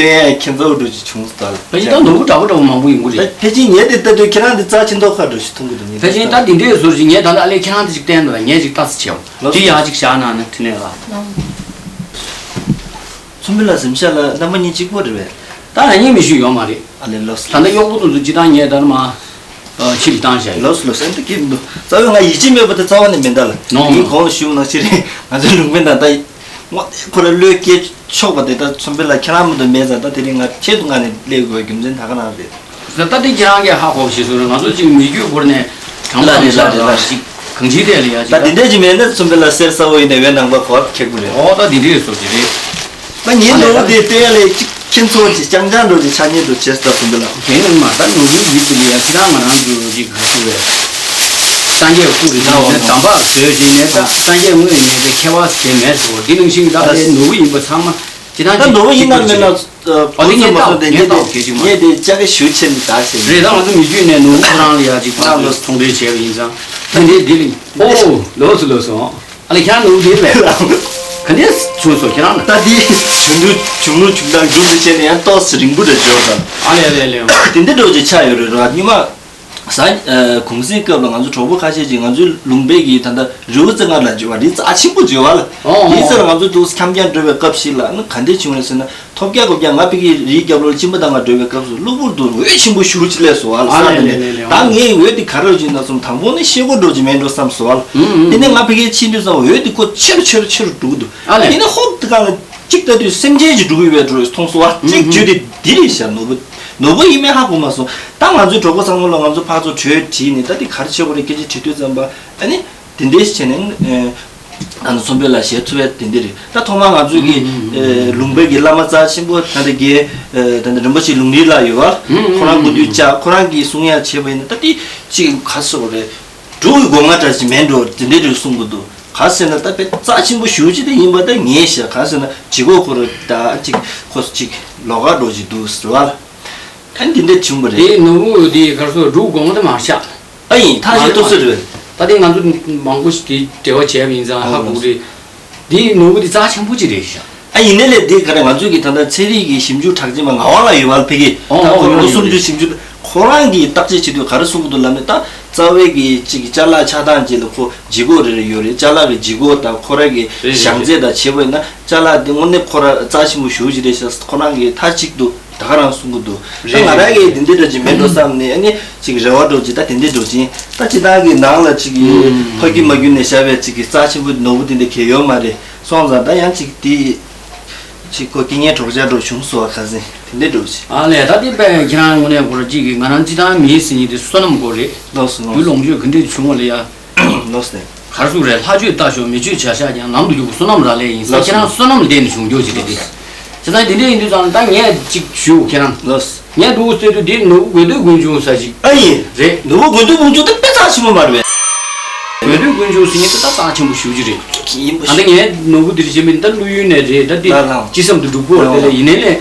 བསྟན་ཡ་ཁྱེད་ཚོ་འགྲོ་ཅིག་བྱུང་སོང་ད། ཕལ་ཆེར་ད་ནོར་བུ་འདྲ་པོ་འདྲ་པོ་མང་པོ་ཡོང་གི་རེད། ཕལ་ཆེར་ངས་དེ་ལྟ་དུས་ཁྱེད་རང་དེ་རྩ་ཆེ་མདོག་ཁ་འགྲོ་ཞིག་མཐོང་གི་འདུག་ངས་ཕལ་ཆེར་ད་འདི་འདྲའི་ཟུར་ཞིག་ངས་ད་ལྟ་ཨ་ལས་ཁྱེད་རང་དེ་ཅིག་བསྟན་ད་ངས་ཅིག་ལྟ་ས་བྱེད་འོ། དེ་ཡག་ཅིག་བཞག་གནང་ན་འཕྲིན་ལས་ལགས། ཚོམ་བུ་ལགས་གཟིམ་ཤག་ལ་རྣམ་པ་གཉིས་གཅིག་པོ་རེད་པས། ད་ང་གཉིས་མི་ཞུ་ཡོད་མ་རེད། ཨ་ལས་ལོས། ད་ལྟ་གཡོག་པོ་དེ་ཚོ་སྤྱིར་བཏང་ངས་ད་ནི་མ་ཕྱིར་བཏང་བྱས་ཡོད། ལོས་ལོས་ཟེར་འདི་སྐད་མི་འདུག་རྩ་བའི་ང་ཡིད་ཆེས་མེད་པ་དེ་རྩ་བ་ནས་མེད་ད་ལ། ནོ་ངས་གོང་ལ་ཞུས་ནང་བཞིན་རེད། ང་ཚོའི་ལུང་པའི་ནང་ད་ངོ་དེ་ཁོ་ར་བློས་སྐྱེལ་ཆོག་པ་དེ་ད་ཚོམ་བུ་ལགས་ཁྱེད་རང་མ་གཏོགས་མེད་ཙང་ད་དེ་རིང་ང་ཁྱེད་དུ་ང་ནས་སླེབས་དགོས་པའི་རྒྱུ་མཚན་ད་ག་རང་རེད། ད་ལྟ་དེ་ཁྱེད་རང་གིས་ཧ་གོ་ཤེས་སོང་རེད། ང་ཚོ་ཅིག་མི་རྒྱུད་བོར་ནས་གྲངས་ལ་མི་ལ་ཤར་ལ་ལ་ཅིག་གང་ཅིའི་ཐད་ལ་ཡ་ཅིག་ད་འདི་འདྲ་ཅིག་མེད་ན་ཚོམ་བུ་ལགས་གསེར་ས་བོ་ཡིན་ནའི་བའི་ནང་པ་གོ་ཁེག་པོ་རེད། ཨོ་ད་འདི་འདྲའི་བཟོ་ཅིག་རེད། ད་ངའི་ནོར་བུ་དེ་བལྟས་ལས་ཅིག་ཁྱེད་ཚོ་ཅིག་རྐྱང་རྐྱང་འགྲོ་ཅིག་ཆ་ཉེ་འགྲོ་བྱས་ད་ཚོམ་བུ་ལགས། དེ་ནི་མ་ད་ནོར་བུའི་ཡིད་དུ་ལ་ཡ་ཅི་ད་ང་རང་ཚོ་ཅིག་ག་ཚོད་རེད། སངས་རྒྱས་སྐུ་རེ་ཅིག་ནས་དམ་པ་བཟོས་ཅིག་ནས་ད་སངས་རྒྱས་དངོས་ཡིན་ནས་ཁྱད་པར་ཞིག་མེད་སོ། འདི་ནང་བཞིན་ད་ལྟའི་ནོར་བུ་ཡིན་པ་ཚང་མ་ཅི་ད་ད་ཅིག་ནོར་བུ་ཡིན་ན་མིན་ན། ཨ་ནི་ངས་ལྟ་ངས་ལྟ་གལ་ཆེ་མ་རེད། དེ་ལྕགས་ཀ་ཞུ་ཆེན་དག་ཆེ་རེད། ད་ང་ཚོ་མི་རྒྱུད་ནས་ནོར་བུ་ཁོ་རང་ལ་ཡ་ཅིག་ཕར་ཚུར་ཚོང་འབྲེལ་བྱས་པ་ཡིན་ཙང་ད་འདི་འདི་ལ་ཨོ་ལོས་སུ་ལོས་སུ་ཨ་ལེ་ཁྱེད་རང་ནོར་བུ་དེ་ལས་ག་འདྲས་བྱུང་སོང་ཁྱེད་རང་ན། ད་འདི་བྱུང་དུས་བྱུང་ལུགས་བྱུང་སྟངས་འགྲུབ་འདུག་བྱས་ནས་ཡང་ཏོག་ཙམ་རིང་པོ་འདྲ་འཇོག་དང་། ཨ་ལེ་ཨ་ལེ་ཨ་ལེ། དེ་འདྲ་འགྲོ་ཅིག་ཆགས་ཡོད་རེད་ར་ཉི་མ། གཟའ་ཨ་གུང་སེང་སྐབས་ལ་ང་ཚོ་གྲོགས་པོ་ཁ་ཤས་ཀྱིས་ང་ཚོའི་ལུང་པའི་གི་ད་ལྟ་རི་བོ་རྩེ་ལྔ་ལ་འབྱོར་བ་རི་རྩ་ཆེན་པོ་འབྱོར་བ་ལ། ཨོ་དེའི་ཚེ་ལ་ང་ཚོ་འདུག་འཁྱམ་རྐྱང་འགྲོ་བའི་སྐབས་ཤིག་ལ་ཨ་ནི་ག་འདྲས་བྱུང་རེད་ཟེར་ན། ཐོབ་རྒྱག་གོ་རྒྱག་ང་ཕ་གིའི་རིའི་རྒྱབ་ལོགས་གཅིན་པ་བཏང་ག་འགྲོ་བའི་སྐབས་སུ་གློ་བུར་དུ་འོད་ཆེན་པོ་ཞེ་པོ་ཅིག་སླེབས་སོང་བ་ལ། ཨ་ས་ལེ་དེ་ལེ་ནས་ལེ་ད་ངས་འོད་དེ་ག་རེ་ཡིན་ན་བསམ། དང་པོ་ནས་ཤེལ་སྒོ་འགྲོ་གི་མེད་འགྲོ་བསམ་སོང་བ་ལ། ཨུམ་ཨུམ། དེ་ནས་ང་ཕ་གིར་ཕྱིན་དུས་ཙམ་འོད་དེ་ཁོ་ཆེ་རུ་ཆེ་རུ་ཆེ་རུ་འགྲོ་གི་འདུག་ཨ་ལེ། དེ་ནས་ཧོབ་དེ་གང་ལ་གཅིག་ལྟ་དུས་སེམས་ཅན་ཅིག་འགྲོ་གི་ཡོད་པའི་འགྲོ་མཐོང་སོང་བ། ཨུམ་གཅིག་ཨུམ། བརྗོད་དེ་འདི་རེད་ཤག་ནོར་བུ། ནོར་བུ་ཡིན་མིན་ཧ་གོ་མ་སོང་། ད་ང་ཚོའི་གྲོགས་པོ་ཚང་མ་ལ་ང་ཚོ་ཕར་ཚུར་གྲོས་བྲིས་ནས་ད་འདི་ག་རེ་བྱེད་དགོས་རེད་སྐད་ཆ་དྲིས་དུས་ཙམ་པ་ཨ་ནི། དེ་འདྲས་བྱས་ནས་ཨ་ནི་ཚོམ་བུ་ལགས་ཞལ་ཐུབ་པའི་དེ་འདྲས་རེད། ད་ཐོག་མར་ང་ཚོའི་གི་ཨ་ལུང་པའི་གི་བླ་མ་རྩ་ཆེན་པོ་ད་ལྟ་རྒན་ཨ་ད་ལྟ་རིན་པོ་ཆེ་ལུང་རིགས་ལགས་ཡོད་པ། ཁོ་རང་སྐུ་དུས་བཅར་ཁོ་རང་གིས་གསུང་ཡ་བྱས་པ་ཡིན་ན་ད་དེ་ཅིག་ག་ཟེར་དགོས་རེད། འབྲུག་གི་སྒོ་ང་འདྲ་ཞིག་མེད་འགྲོ་དེ་འདྲས་རེད་གསུང་གི་འདུག་ག་ཟེར་ན་ད་དཔེ་རྩ་ཆེན་པོ་ཞེ་པོ་ཅིག་དེ་ཡིན་པ་ད་ངས་ཤེས། ག་ཟེར་ན་ལྗིད་ཁོག་ཁོ་རང་ད་ཅིག་ཁོ་ཅིག་ལོགས་ཀ་འགྲོ་ཅིག་འདུག་ཟེར་བ་ལ། ཨ་ནི་དེ་འདྲས་བྱུང་བ་རེད། དེ་ནོར་བུ་དེ་ག་རེ་ཟེར་འབྲུག་སྒོ་ང་དེ་མར་བཞག་ཨ་ཡིན་ཐག་ཆོད་ཏོག་ཙམ་རེད། ད་ལྟའི་ང་ཚོ་མང་པོ་ཞིག་དེ་འབྲེལ་བ་བྱས་པ་ཡིན་ཙང་ཧ་གོ་གི་རེད། འདིའི་ནོར་བུ་འདི་རྩ་ཆེན་པོ་ཅིག་རེད་ཤག་ཨ་ཡིན་ནའི་ལས་འདི་ག་རེ་ང་ཚོས་ཀྱི་ད་ལྟ་ཚན་རིག་གི་ཞིབ་འཇུག་གྲགས་ཅན་པ་ངག་དབང་ལགས་ཡོད་པ་ཕ་གི་ཨོ་ད་ཨོ་ཁོ་ལོ་ཡོད་གསུམ་ཡོད་བཅུའི་ཡོད་ཞིབ་འཇུག་ཁོ་རང་གིས་བརྟག་དཔྱད་བྱེད་དུས་ག་རེ་གསུང་གི་འདུག་ལབ་ན། ད་རྩ་བའི་གི་ཅིག་ཅ་ལག་ཆགས་སྟངས་ཅིག་ལ་ཁོ་ལྗིད་ཁོག་རེ་རེ་ཡོད་རེད། ཅ་ལག་གི་ལྗིད་ཁོག་དང་ཁོ་རང་གི་རེད་རེད་བཞེངས་རེད་ཚད་དང་བྱས་པ་ཡིན་ན་ཅ་ལག་འདི་དངོས་གནས་ཁོ་རང་རྩ་ཆེན་པོ་ཞེ་པོ་ཅིག་རེད་ཤག་ཁོ་རང་གིས་མཐའ་གཅིག་ཏུ། ད་ག་རང་གསུང་གི་འདུག་ད་རེད་ང་རང་རེད་གིས་འདི་འདྲ་འདྲ་ཅིག་མེད་འགྲོ་བསམ་ནས་ཨ་ནི་ཅིག་རེ་བ་འགྲོ་ཅིག་ད་དེ་འདྲ་འགྲོ་ཅིག་ད་སྤྱིར་བཏང་གི་ནང་ལ་ཅིག་གི་ཨུམ་ཕ་གི་མ་གྱུར་ནས་བཞག་པའི་ཅིག་གི་རྩ་ཆེན་པོ་ནོར་བུ་དེ་འདྲ་གས་ཡོད་མ་རེད། སོང་ཙང་ད་ཡང་ཅིག་དེ་ཅིག་ཁོ་སྐད་ངན་གྲོགས་ཆགས་འགྲོ་བྱུང་སོང་བ་ཁ་སེང་དེ་འདྲ་འགྲོ་ཅིག་ཨ་ལས་ད་དེ་པས་ཁྱེད་རང་ངོ་ནས་གོ་ར་ཅིག་གི་ང་རང་སྤྱིར་བཏང་མི་ཟེར་མཁན་དེ་བསོད་ནམས་དགོས་རེད། ལགས་སོ་ལགས་སོ། དུས་ལོངས་སྤྱོད་ག་འདྲས་བྱུང་བ་ལ་ཡ། ལོས་ནས། གར་སོང་རེད། ལྷ་ཆོས་ལྟ་ཞོག་མི་ཆོས་བྱ་ཤག་ཀྱང་ལམ་དུ་འཇུག་པ་བསོད་ནམས་རག་ལས་ཡིན་ས། ལོས། ཁྱེད་རང་བསོད་ནམས་ལྡན་ནས་བྱུང་རྒྱུ་ཅིག་རེད་དེ། བྱས་ཙང་དེ་འདྲ་ཡིན་དུས་ཙང་ད་ངས་ཅིག་ཞུ་ཁྱེད་རང་། ལོས། ངས་འདུག་ཟེར་དུས་དེ་ནོར་བུ་དགོས་འདོད་ཀུན་འབྱུང་ས་ཞིག་ཨ་ཡིན། རེད། ནོར་བུ་དགོས་འདོད་ཀུན་འབྱུང་དེ་དཔེ་རྩ་ཆེན་པོ་མ་རེད་པས། དགོས་འདོད་ཀུན་འབྱུང་ཟེར་མཁན་དེ་ད་རྩ་ཆེན་པོ་ཞེ་པོ་ཅིག་རེད། ཡིན་པ་ད་ལྟ་ཞིག་ངས་ནོར་བུ་འདིར་བྱེད་མིན་ད་བླུ་ཡུལ་ནས་རེད། ད་འདི་ལ་ལ། ཅི་བསམ་དུ་འགྲུབ་གོ་ལ་དེ་ལ་ཡིན་ནའི་ལས།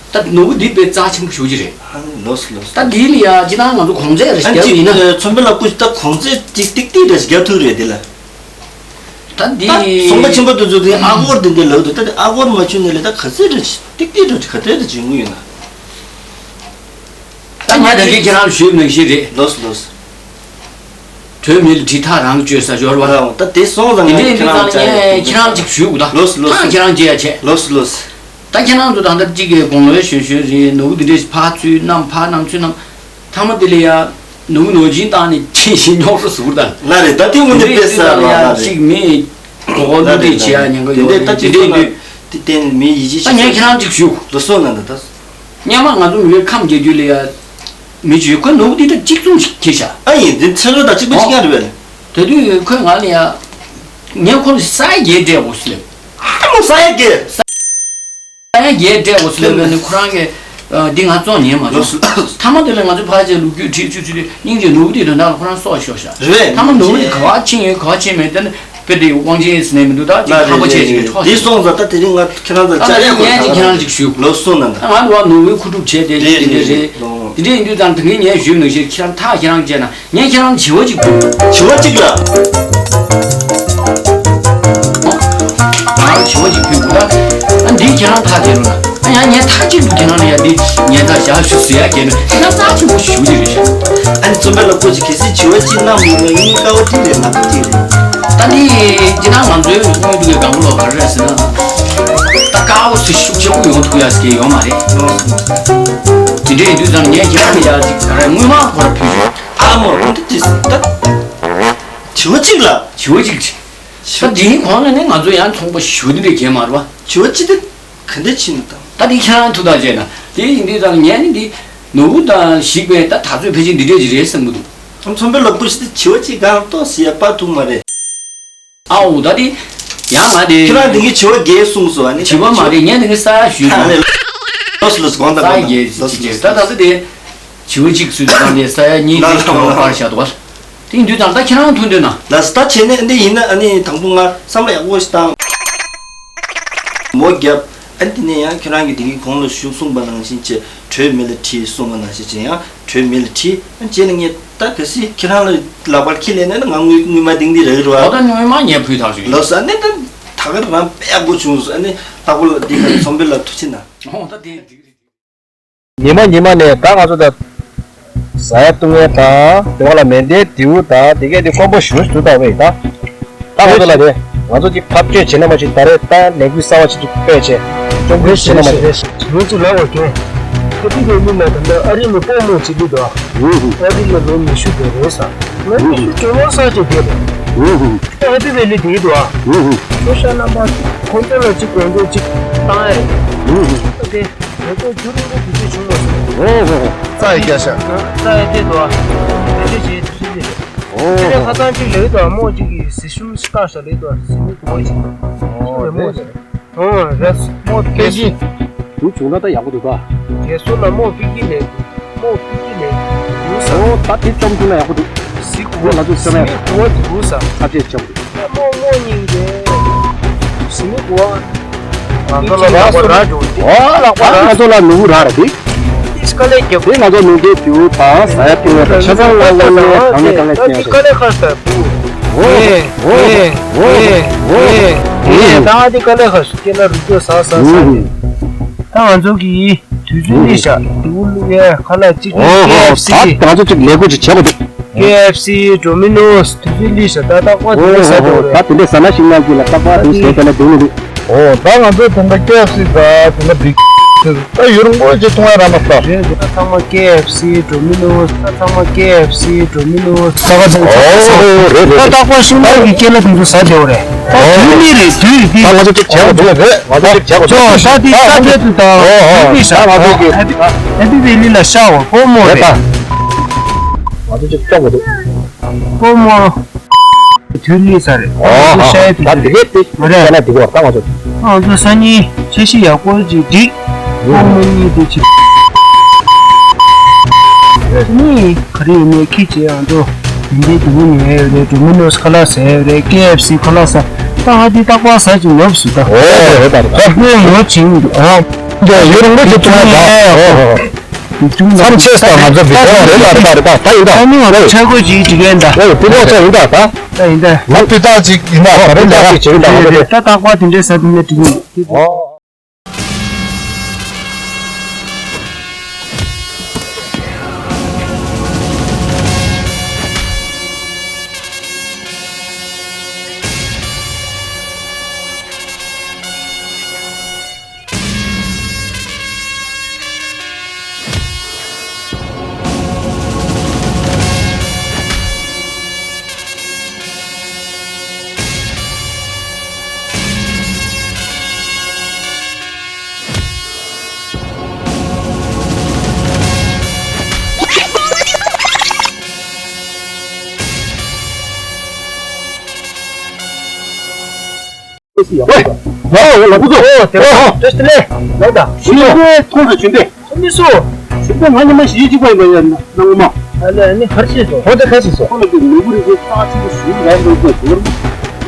ད་ནོར་བུ་འདི་དཔེ་རྩ་ཆེན་པོ་ཞེ་པོ་ཅིག་རེད། ཨ་ནི་ལོས་ལོས། ད་འདི་ལ་ཡ་ཅི་ན་ང་ཚོ་གོང་ཚད་རེ་ཨ་ཞིག་རྒྱབ་ཅིག་ཡིན་ན། ཚོན་པ་ལ་སྐུ་ཞིག་ད་གོང་ཚད་ཅིག་ཏིག་ཏིག་རེ་ཞིག་རྒྱབ་ཐུབ་རེད་དེ་ལ། ད་འདི་ད་ཚོང་པ་ཆེན་པོ་དེ་ཚོ་དེ་ཨ་སྒོར་དེ་འདྲ་ལབ་འདུག་ད་དེ་ཨ་སྒོར་མ་བྱུང་ནས་ལས་ད་ག་ཚད་རེ་ཞིག་ཏིག་ཏིག་རེ་ཞིག་ག་ཚད་རེ་བྱེད་དགོས་ཡོད་ན། ད་ངས་ད་གིན་ཁྱེད་རང་ཞུས་ནང་བཞིན་རེད། ལོས་ལོས། དོན་མེད་ལ་གྲི་ཐག་རང་གཅོད་ས་འབྱོར་བ། ད་དེ་སོང་ཙང་ངས་ཁྱེད་རང་ལ་ངས་ཁྱེད་རང་ཅིག་ཞུ་དགོས་ད། ལོས་ལོས། ཐག་ཁྱེད་རང་བཅད་ཡ་བྱས། ལོས་ལོས། ད་ཁྱེད་རང་ཚོ་ད་ལྟ་གཅིག་གི་དགུང་ལོའི་གཞོན་གཞོན་རེད། ནོར་བུ་འདི་འདྲས་ཕར་ཚུར་བསྣམས་ཕར་བསྣམས་ཚུར་བསྣམས། ཐ་མ་དེ་ལ་ཡ་ནོར་བུ་ནོར་སྦྱིན་བཏང་ནས་ཁྱེད་ཞིག་རྙོག་དྲ་ཟུར་དང་། ལ་རེད་ད་དེ་དངོས་གནས་དཔེ་གསར་བ་ལ་རེད། གཅིག་མི་གོ་གོ་ལ་ནོར་རེད་འདི་བྱེད་ཡ་ཉེན་ཁ་ཡོད་རེད། དེ་འདྲས་འདུག་དེ་བརྟེན་མི་ཡིད་ཆེས་ད་ངས་ཁྱེད་རང་གཅིག་ཞུ། ལོ་སོ་ན་ད་ད། སྔོན་མ་ང་ཚོ་མི་བོའི་ཁམས་རྒྱལ་རྒྱུད་ལ་ཡ་མི་བྱོས་ཁོས་ནོར་བུ་འདི་ད་གཅིག་མཚུངས་ཤིག་ཁྱེར་ཤག་ཨ་ཡིན་འདི་ཚེ་རོ་དང་གཅིག་པ་གཅིག་རྐྱང་རེད་པས། དེ་དུས་ཁོས་ང་ལ་ཡ། ངས་ཁོ་ལ་ས་ཡ་བརྒྱད་སྤྲད་དགོས་ཟེར། ཨ་མོ་ས་ཡ་བརྒྱད། ས་ཡ་བརྒྱད་སྤྲད་དགོས་ཟེར་ལབ་ནས་ཁོ་རང་གིས་འདི་ང་བཙོང་ཉན་མ་བྱུང་། ཐ་མ་དེ་ལ་ང་ཚོ་ཕལ་ཆེར་ལོ་རྒྱུས་བྲིས་ཚུལ་ཚུལ་དུས་སྙིང་རྗེ་ནོར་བུ་འདི་དོན་དག་ལ་ཁོ་རང་སྲོག་ཤོར་ཤག་རེད། ཐ་མ་ནོར་བུ་འདི་ག་བ་ཕྱིན་ཡོད་ག་བ་ཕྱིན་མེད་དེ་ནི། དཔེ་དེ་དབང་ཆེན་ཟེར་ནས་མི་འདུག་ད་ཅིག་ལགས་ཁང་པ་རེད་བྱས་ཅིག་རེད་གྲོགས། དེ་སོང་ཙང་ད་དེ་རིང་ང་ཁྱེད་རང་ཚོ་ད་ཅག་ངས་ཡག་པོ་ཅིག་ཁྱེད་རང་ཅིག་ཞུ། ལོ་གསུང་ན་ད། ང་ལ་བ་ནོར་བུའི་མཁོ་སྒྲུབ་བྱས་ཏེ་རེད་དེ་འདྲ་རེད་རེད། ལོ། དེ་འདྲ་ཡིན་དུས་ཙང་དེ་ངས་ངས་ཞུས་ནང་བཞིན་ཁྱེད་རང་ཐག་ཁྱེད་རང་བཅད་ན། ངས་ཁྱེད་རང་བྱི་བ་གཅིག་ཕུལ། བྱི་བ་གཅིག་ལ། ང་རང་བྱི་བ་གཅིག་ཕུལ་དགོས་ད། ཨ་འདིས་ཁྱེད་རང་ཐག་བཅད་རོགས་གནང་། ཨ་ཡང་ངས་ཐག་གཅིག་ཏུ་ཁྱེད་རང་ལ་ཡ་འདི་ཉན་ཐག་བཞག་ཞུ་ཟེར་ཡ་བྱས་ན་ཁྱེད་རང་རྩ་ཆེན་པོ་ཞུ་གི་རེད་ཤག་ཨ་ནི་རྩོམ་པའི་ལག་པ་ཅིག་གལ་སྲིད་བྱི་བ་གཅིག་གནང་མི་འོང་ན་ངའི་ཀ་བ་འདི་རེད་ནག་པོ་གཅིག་རེད། ད་འདི་སྤྱིར་ན་ང་ཚོའི་དངུལ་འདུག་གི་སྒང་ག་ལོག་ག་རེ་རེད་ཟེར་ན། ད་ཀ་བ་ཚོ་ཤུགས་ཆེན་པོ་ཡོང་ཐུབ་ཡ་ཟེར་གྱི་ཡོད་མ་རེད། དེ་འདྲ་ཡིན་དུས་ཙང་ངས་ཁྱེད་རང་ལ་ཡ་ཅིག་ག་རེ་དངུལ་སྨར་ཁོ་ར་ཕུལ་ཞུ། ཨ་མོ་ཁོ་འདི་ཅི་ཟེར་ད། བྱི་བ་གཅིག་ལ། བྱི་བ་གཅིག་ཅིག་ད་དེའི་གོང་ལ་ནི་ང་ཚོ་ཡང་ཚོང་པ་ཞུ་འདི་འདྲས་གྱེས་མ་རེད་བ། བྱི་བ་གཅིག་དེ་ག་འདྲས་ཕྱིན་ནི་དང་། ད་དེ་ཁྱེད་རང་ཐུགས་ཐག་བཅད་ན་དེ་ཡིན་དུས་ཙང་ངས་ནི་འདི་ནོར་བུ་དང་ཞིག་པས་ད་ད་ཚོད་ཕལ་ཆེར་འདི་འདྲས་ཅིག་རེད་བསམ་གི་འདུག་ཚོང་པའི་ལག་པ་ཞིག་དེ་བྱི་བ་གཅིག་གང་ལྟོགས་ཟེར་ཡ་པ་ཐུག་མ་རེད། ཨའོ་ད་དེ་ཡང་ང་དེ་ཁྱེད་རང་དེ་གའི་བྱི་བ་རྒྱལ་གསུངས་སོ་ཨ་ནི། བྱི་བ་མ་རེད་ངས་དེ་གའི་ས་ཡ་ཞུས་ཨ་ནི། ལོས་ལོས་གོང་ད་ས་ཡ་གོང་ད་རྒྱལ་ལོས་ལོས་ད་ད་ལྟ་དེ། བྱི་བ་གཅིག་སུས་བཏང་སྟེ་ས་ཡ་གཉིས་ལ་ལ་ལ་ལ་པར་བཞག་འདུག་བ། དེ་ཡིན་དུས་ཙང་ད་ཁྱེད་རང་མཐོང་འདོད་ན། ལགས་སོ་ད་བྱས་ནས་འདི་ཡིན་ན་ཨ་ནི་དང་པོ་ང་བསམ་བློ་ཡག་པོ་ཞིག་བཏང་། མོ་རྒྱབ། ཨ་ནི་དེ་ནས་ཡང་ཁྱེད་རང་གིས་དེ་གའི་གོང་ལ་ཞུ་གསུངས་པ་ནང་བཞིན་བྱས་གྲོས་མི་ལ་དྲིས་གསུངས་པ་ནང་བཞིན་བྱས་ཡང་གྲོས་མི་ལ་དྲིས། ཨ་ནི་རྗེས་ལ་ངས་ད་གལ་སྲིད་ཁྱེད་རང་ལ་ལག་པར་ཁྱི་ལེན་ན་ང་དངུལ་དངུལ་མ་ལྡིང་འདི་རག་གི་རེད་བ། ད་དངུལ་མ་ངས་ཕུལ་ཐག་ཆོད་ཡིན། ལགས་སོ་ཨ་ནི་ད་ད་ག་རང་དཔེ་ཡག་པོ་བྱུང་སོང་ཨ་ནི་ལྷག་པོ་ལ་འདི་ག་ཚོང་པའི་ལ་ཐུགས་རྗེ་གནང་། ཨོ་ད་དེ་འགྲིག་རེད། ཉི་མ་ཉི་མ་ནས་ད་ང་ཚོ་ད་ཟ་ཡ་བཏུང་ཡ་དང་དེ་བ་ལ་མེ་མདའི་མདེའུ་དང་དེ་གས་དེ་དཀོན་པོ་ཞུ་ཞུ་དང་བས་ད། ད་ང་ཚོ་ལ་དེ་ང་ཚོ་ཅིག་ཐག་གཅོད་བྱེད་ན་མ་ཅིག་ད་རེས་ད་ལས་འགུལ་གསར་བ་ཅིག་ཅིག་སྤེལ་བྱས་གཅོང་སྐྱོང་བྱེད་ན་མ་ཅིག་ངས་ཅིག་ལབ་པ་རྒན། ཁ་ཐུག་གི་མི་ལ་ད་ལྟ་ཨ་རི་ལ་སྤོ་རྨོ་བྱེད་ཀྱི་འདུག་ཨ་རི་ལ་ལོ་ཉི་ཤུ་དེ་རེད་ས། ང་ཉི་ཤུ་བཅོ་ལྔ་ས་ཅིག་བསྡད་པ། ཨ་ཏི་ཝེ་ལི་དེ་གི་འདུག་ཨ། ཤོ་ཤ་རྣམ་པ་ཁོང་ཚོ་ལ་གཅིག་གོང་ཚོ་གཅིག་བཏང་ཡ་རེད། ཨ་ཏི་ང་ཚོ་རྒྱུ་རིང་པོ་དུས་ཚོད་བྱུང་བ་སོང་། ཨོ་ཧོ་ཧོ། རྩ་ཡི་རྒྱ་ཤ། རྩ་ཡི་དེ་འདུག་ཨ། དེ་ཚོ་བྱས་དུས་ཚོད་རེད། ཨོ་དེ་ནས་ཧོ། ཁ་སང་གཅིག་ལས་འདུག་ཨ་རྨོ་གཅིག་གིས་གཟི་ཤུལ་ཞིག་བཏང་ཤག་ལས་འདུག་ཨ་གཟི་མིག་གོ་བ་གཅིག་ཨོ་རེད་རྨོ་གཅིག་ཨོ་རེད། རྨོ་ཕལ་ཆེར། དུ་བྱུང་ན་ད་ཡག་པོ་འདུག་ག་རྒས་གསོ་ལ་རྨོ་ཕིག་ཀི་ལས་འདུག་རྨོ་ཕིག་ཀི་ལས་འདུག་ས། ཨོ་ད་དེ་བཅོམ་ཐུབ་ན་ཡག་པོ་འདུག་གཟི་གོ་བ་ང་ཚོ་བཅོམ་ཡ་གཟི་མིག་གོ་བ་འདུག་ས། ཐབས་ཤེས་བྱེད་དགོས་འདུག་རྨོ་རྨོ་སྙིང་རྗེ། གཟི་མིག་གོ་བ། ང་ཚོ་ལ་རག་སོང་། ཨོ་ལགས་པ་ང་ཚོ་ལ་ནོར་བུ་རག་རེད་དེ། དེ་ང་ཚོ་ནོར་རྒྱས་རྒྱུ་དང་ཟ་ཡ་བཏུང་ཡ་དང་ཆ་ཚང་ལ་དངོས་གནས་གང་ལས་གང་ལས་ཅན་ཞིག་ཨོ་ཨོ་ཨོ་ཨོ། ད་འདི་དཀའ་ལས་ཁག་སོང་སྐྱེ་ལ་རུ་སྐྱོ་ཟ་ཟ་ཟ་ནས། ད་ང་ཚོ་གི་དུས་ཚོད་ལི་ཤ་དེའུ་བླུག་ཡས་ཁ་ལག་གཅིག་གི་ཨོ་ཧོ་ཧོ། ད་ང་ཚོ་གཅིག་ལས་འགུལ་ཅིག་བྱེད་དགོས་འདུག་ཀེ་ཨེཕ་སི་ཌོ་མི་ནོ་སི་དུས་ཚོད་ལི་ཤ་ད་ད་ཀོ་དེ་ལས་ཟ་དེ་རེད། ད་དེ་འདྲས་ཟ་ན་ཤིང་ནགས་ཀྱི་ལ་རྟག་པར་དེ་ཟས་དེ་ལ་འདུག་མི་འདུག་ཨོ་ད་ང་ཚོ་དེ་འདྲ་ཀེ་ཨེཕ་སི་ཟ་དེ་འདྲ་འགྲིག་ད་ཡུན་རིང་པོ་ཅིག་མཐོང་ཡ་རག་མ་སོང་། རེད་རེད། ད་ཚང་མ་ཀེ་ཨེཕ་སི་ཌོ་མི་ནོ་སི་ད་ཚང་མ་ཀེ་ཨེཕ་སི་ཌོ་མི་ནོ་སི་ད་ག་ཚོད་ཨོ་རེད་རེད། ད་རྟག་པར་ཤིང་ནགས་ཀྱི་སྐྱེ་ལ་དེ་ཚོ་ཟ་དེ་རེད། ད་ཨོ་དུས་ནི་རེད་དུས་དེ། ད་ང་ཚོ་ཅིག་བྱེད་དགོས་འདུག་རེད་ང་ཚོ་ཅིག་བྱེད་དགོས་འདུག་ད་དེ་ད་ད་དེ་དུ་ད་ཨོ་ཨོ་དུས་ནི་ཟ་ད་ང་ཚོ་གི་ཨ་ཏི་ཨ་ཏི་ཝེ་ལི་ལ་ཤ་བ་ཕོ་མོ་རེད། རེད་ད། ང་ཚོ་ཅིག་སྐྱོབ་དགོས་འདུག་ཕོ་མོ། དུས་ལི་ས་རེད། ཨོ་ཧ་ཧ། ཤ་ཡི་དུས་ད་དེ་གས་དེ་མ་རེད། ཤ་ན་དེ་གོ་ད་ང་ཚོ། ང་ཚོ་སང་ཉིན་འཆར་གཞི་ཡག་པོ་ཅིག་སྒྲིག་ཕོ་མོ་གཉིས་དེ་ཅིག་ནི་ག་རེ་ཡིན་ནའི་ཁྱི་བྱེད་ང་ཚོ་དེ་འདྲའི་དུ་མི་ཉོ་ཡ་ཡོད་རེད། ཌོ་མི་ནོ་སི་ཁ་ལག་ཟ་ཡ་ཡོད་རེད། ཀེ་ཨེཕ་སི་ཁ་ལག་ཟ་ད་ཧ་དེ་རྟག་པར་ཟ་ཅིག་ལོབས་སུ་ད། ཨོ་རེད་ད་རེད་ད། ད་ཕོ་ཡོད་ཅིང་འདུག་ཨ། འདི་ཡུན་རིང་པོ་ཅིག་མཐོང་ཡ་ད། ཨོ་ཧོ་ཧོ། མཚམས་ཆད་སོང་ང་ཚོ་བི་ཏོ་རེད་ད་རེད་ད་ད་ཡིན་ད། ད་ནི་ང་ཚོ་ཆས་གོས་ཅིག་འགྲིག་གི་ཡིན་ད། ཨོ་བི་ཏོ་ཚོ་ཡིན་ད་ད། ད་ཡིན་ད། ང་བི་ཏོ་ཅིག་ཡིན་ད་ད་རེད་ད་ཅིག་ཡིན་ད་ང་ཚོ་རེད། ད་རྟག་པར་དེ་འདྲའི་ཟ་དུས་ནས་འགྲིག་གི་ཡིན། ཨོ། ཡ་ཡ་ལགས་འགོ་ཚུགས། ཨོ་ཡ་ལགས་འགོ་ཚུགས། ཨོ་དེ་ཨོ་ཧོ། བཀྲ་ཤིས་བདེ་ལེགས་ལགས། ད་ཞུ་ཡོད་ཁོང་ཚོ་ཞུ་འདོད། ཨ་ནི་སུ། ཞུ་འདོད་ང་ཉི་མ་བཞི་གཅིག་པ་ཡིན་པ་ཡ་ན་ངོ་མ། ཨ་ལས་ཨ་ནི་ག་རེ་བྱས་སོང་། ཁོང་ཚོ་ག་རེ་བྱས་སོང་། ཁོང་ལ་དེ་ལུས་པོ་རིག་པའི་རྩ་ཆེན་པོ་ཞུ་རག་འགྲོ་དགོས་ཞུ་བར།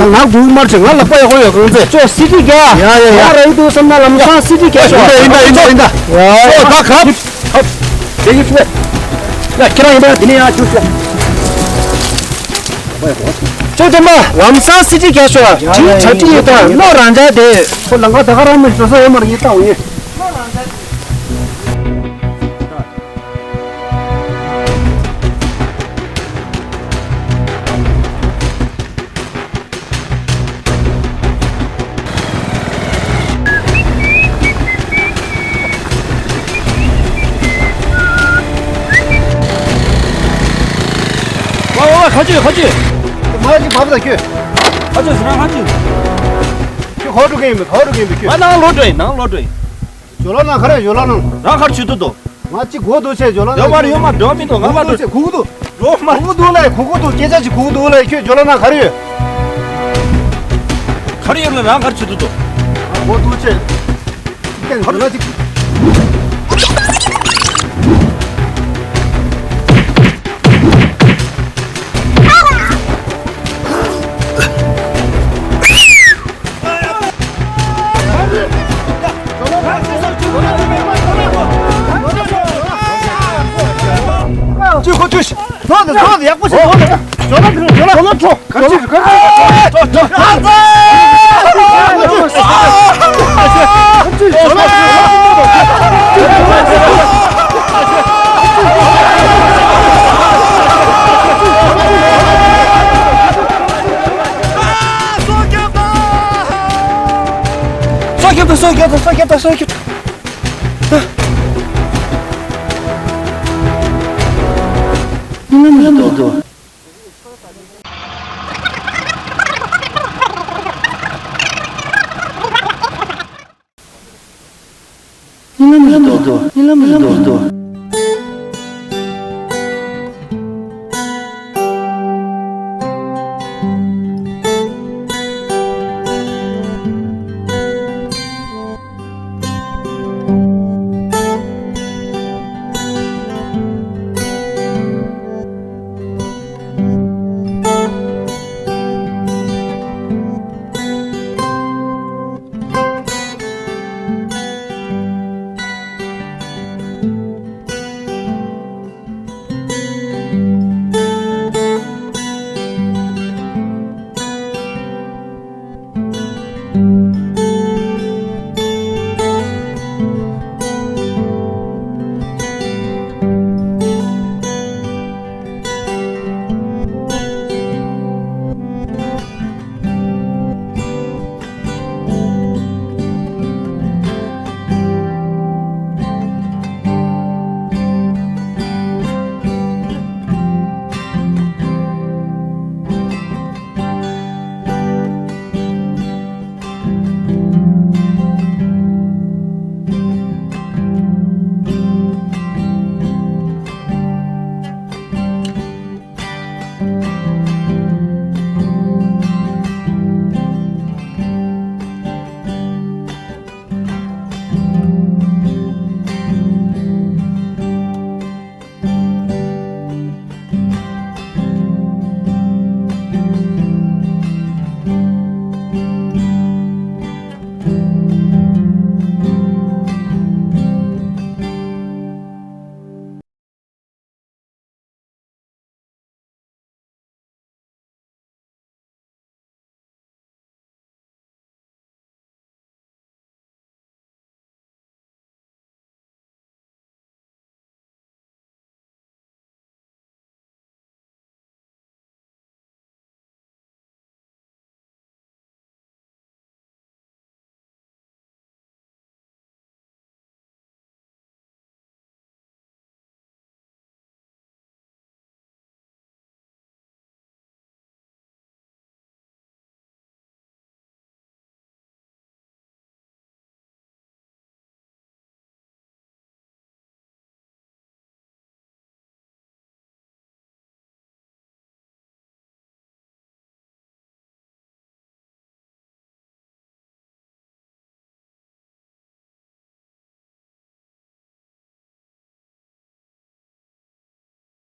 ང་ང་དགུ་མར་ཆེ་ང་ལག་པ་ཡག་པོ་ཡོད་གང་ཚེ། ཅོ་སི་ཏི་རྒྱ། ཡ་ཡ་ཡ། ང་ར་ཡི་དུ་བསམ་ན་ལམ་སང་སི་ཏི་རྒྱ་ཤོག་ཡིན་ད་ཡིན་ད་ཡིན་ད། ཡ་ཡ། ཅོ་ད་གབ། གབ། དེ་ཡི་ཕུ། ཡ་ཁྱེད་རང་ཡིན་ད་དེ་ནས་ཡ་ཅོ་ཤོག་ཅོ་དེ་མ་ལམ་སང་སི་ཏི་རྒྱ་ཤོག་ཡ་ཡ་ཡ། དྲིན་ཆ་དྲི་ཡོད་ད་ནོ་རང་ཅག་དེ། ཁོ་ལང་ཀ་ད་ག་རང་མི་ཅོ་ས་ཡོད་མ་རེད་ཡིན་ད་འོ་ཡིན། ཝ་ཝ་ཝ། ཁ་ཆུ་ཁ་ཆུ། མ་ཅིག་བབས་ལ་ཁྱོད། ཁ་ཆུ་ཟེར་ན་ཁ་ཆུ། ཁྱོད་ཧོ་ཀྲུ་གེ་ཡིན་པས་ཧོ་ཀྲུ་གེ་ཡིན་པས་ཁྱོད། ང་ནང་ལོག་འགྲོ་ཡིན་ནང་ལོག་འགྲོ་ཡིན། ཇོ་ལ་ན་ག་རེ་ཇོ་ལ་ན། རང་གར་ཆུ་ཏུ་དོ། ང་གཅིག་གོ་འདུག་ཆེ་ཇོ་ལ་ན། ཡོད་མ་རེད་ཡོད་མ་འགྲོ་མི་འདུག་ང་མ་འགྲོ། གོ་གི་འདུག་འགྲོ་མ། གོ་གི་འདུག་ལ་གོ་གི་འདུག་སྐད་ཆ་ཅིག་གོ་གི་འདུག་ལ་ཁྱོད་ཇོ་ལ་ན་ག་རེ་ཡོད། ག་རེ་ཡོད་ལ་རང་གར་ཆུ་ཏུ་དོ། ང་གོ་འདུག་ཆེ། ཅིག་ཀྱང་ཇོ་ལ་ཅིག་ཅི་ཁོ་ཅི་ཞིག་ལོག་ནས་ལོག་ནས་ཡག་པོ་ཞིག་ལོག་ནས། ཇོ་ལ་ཇོ་ལ་ཇོ་ལ་ཁྲོ། གར་ཅི་གར་ཅི། སྲོག་སྐྱོབ་དང་སྲོག་སྐྱོབ་དང་སྲོག་སྐྱོབ་དང་སྲོག་སྐྱོབ། ཉི་མ་མི་འདུག་ཉི་མ་མི་འདུག་ཉི་མ་མི་འདུག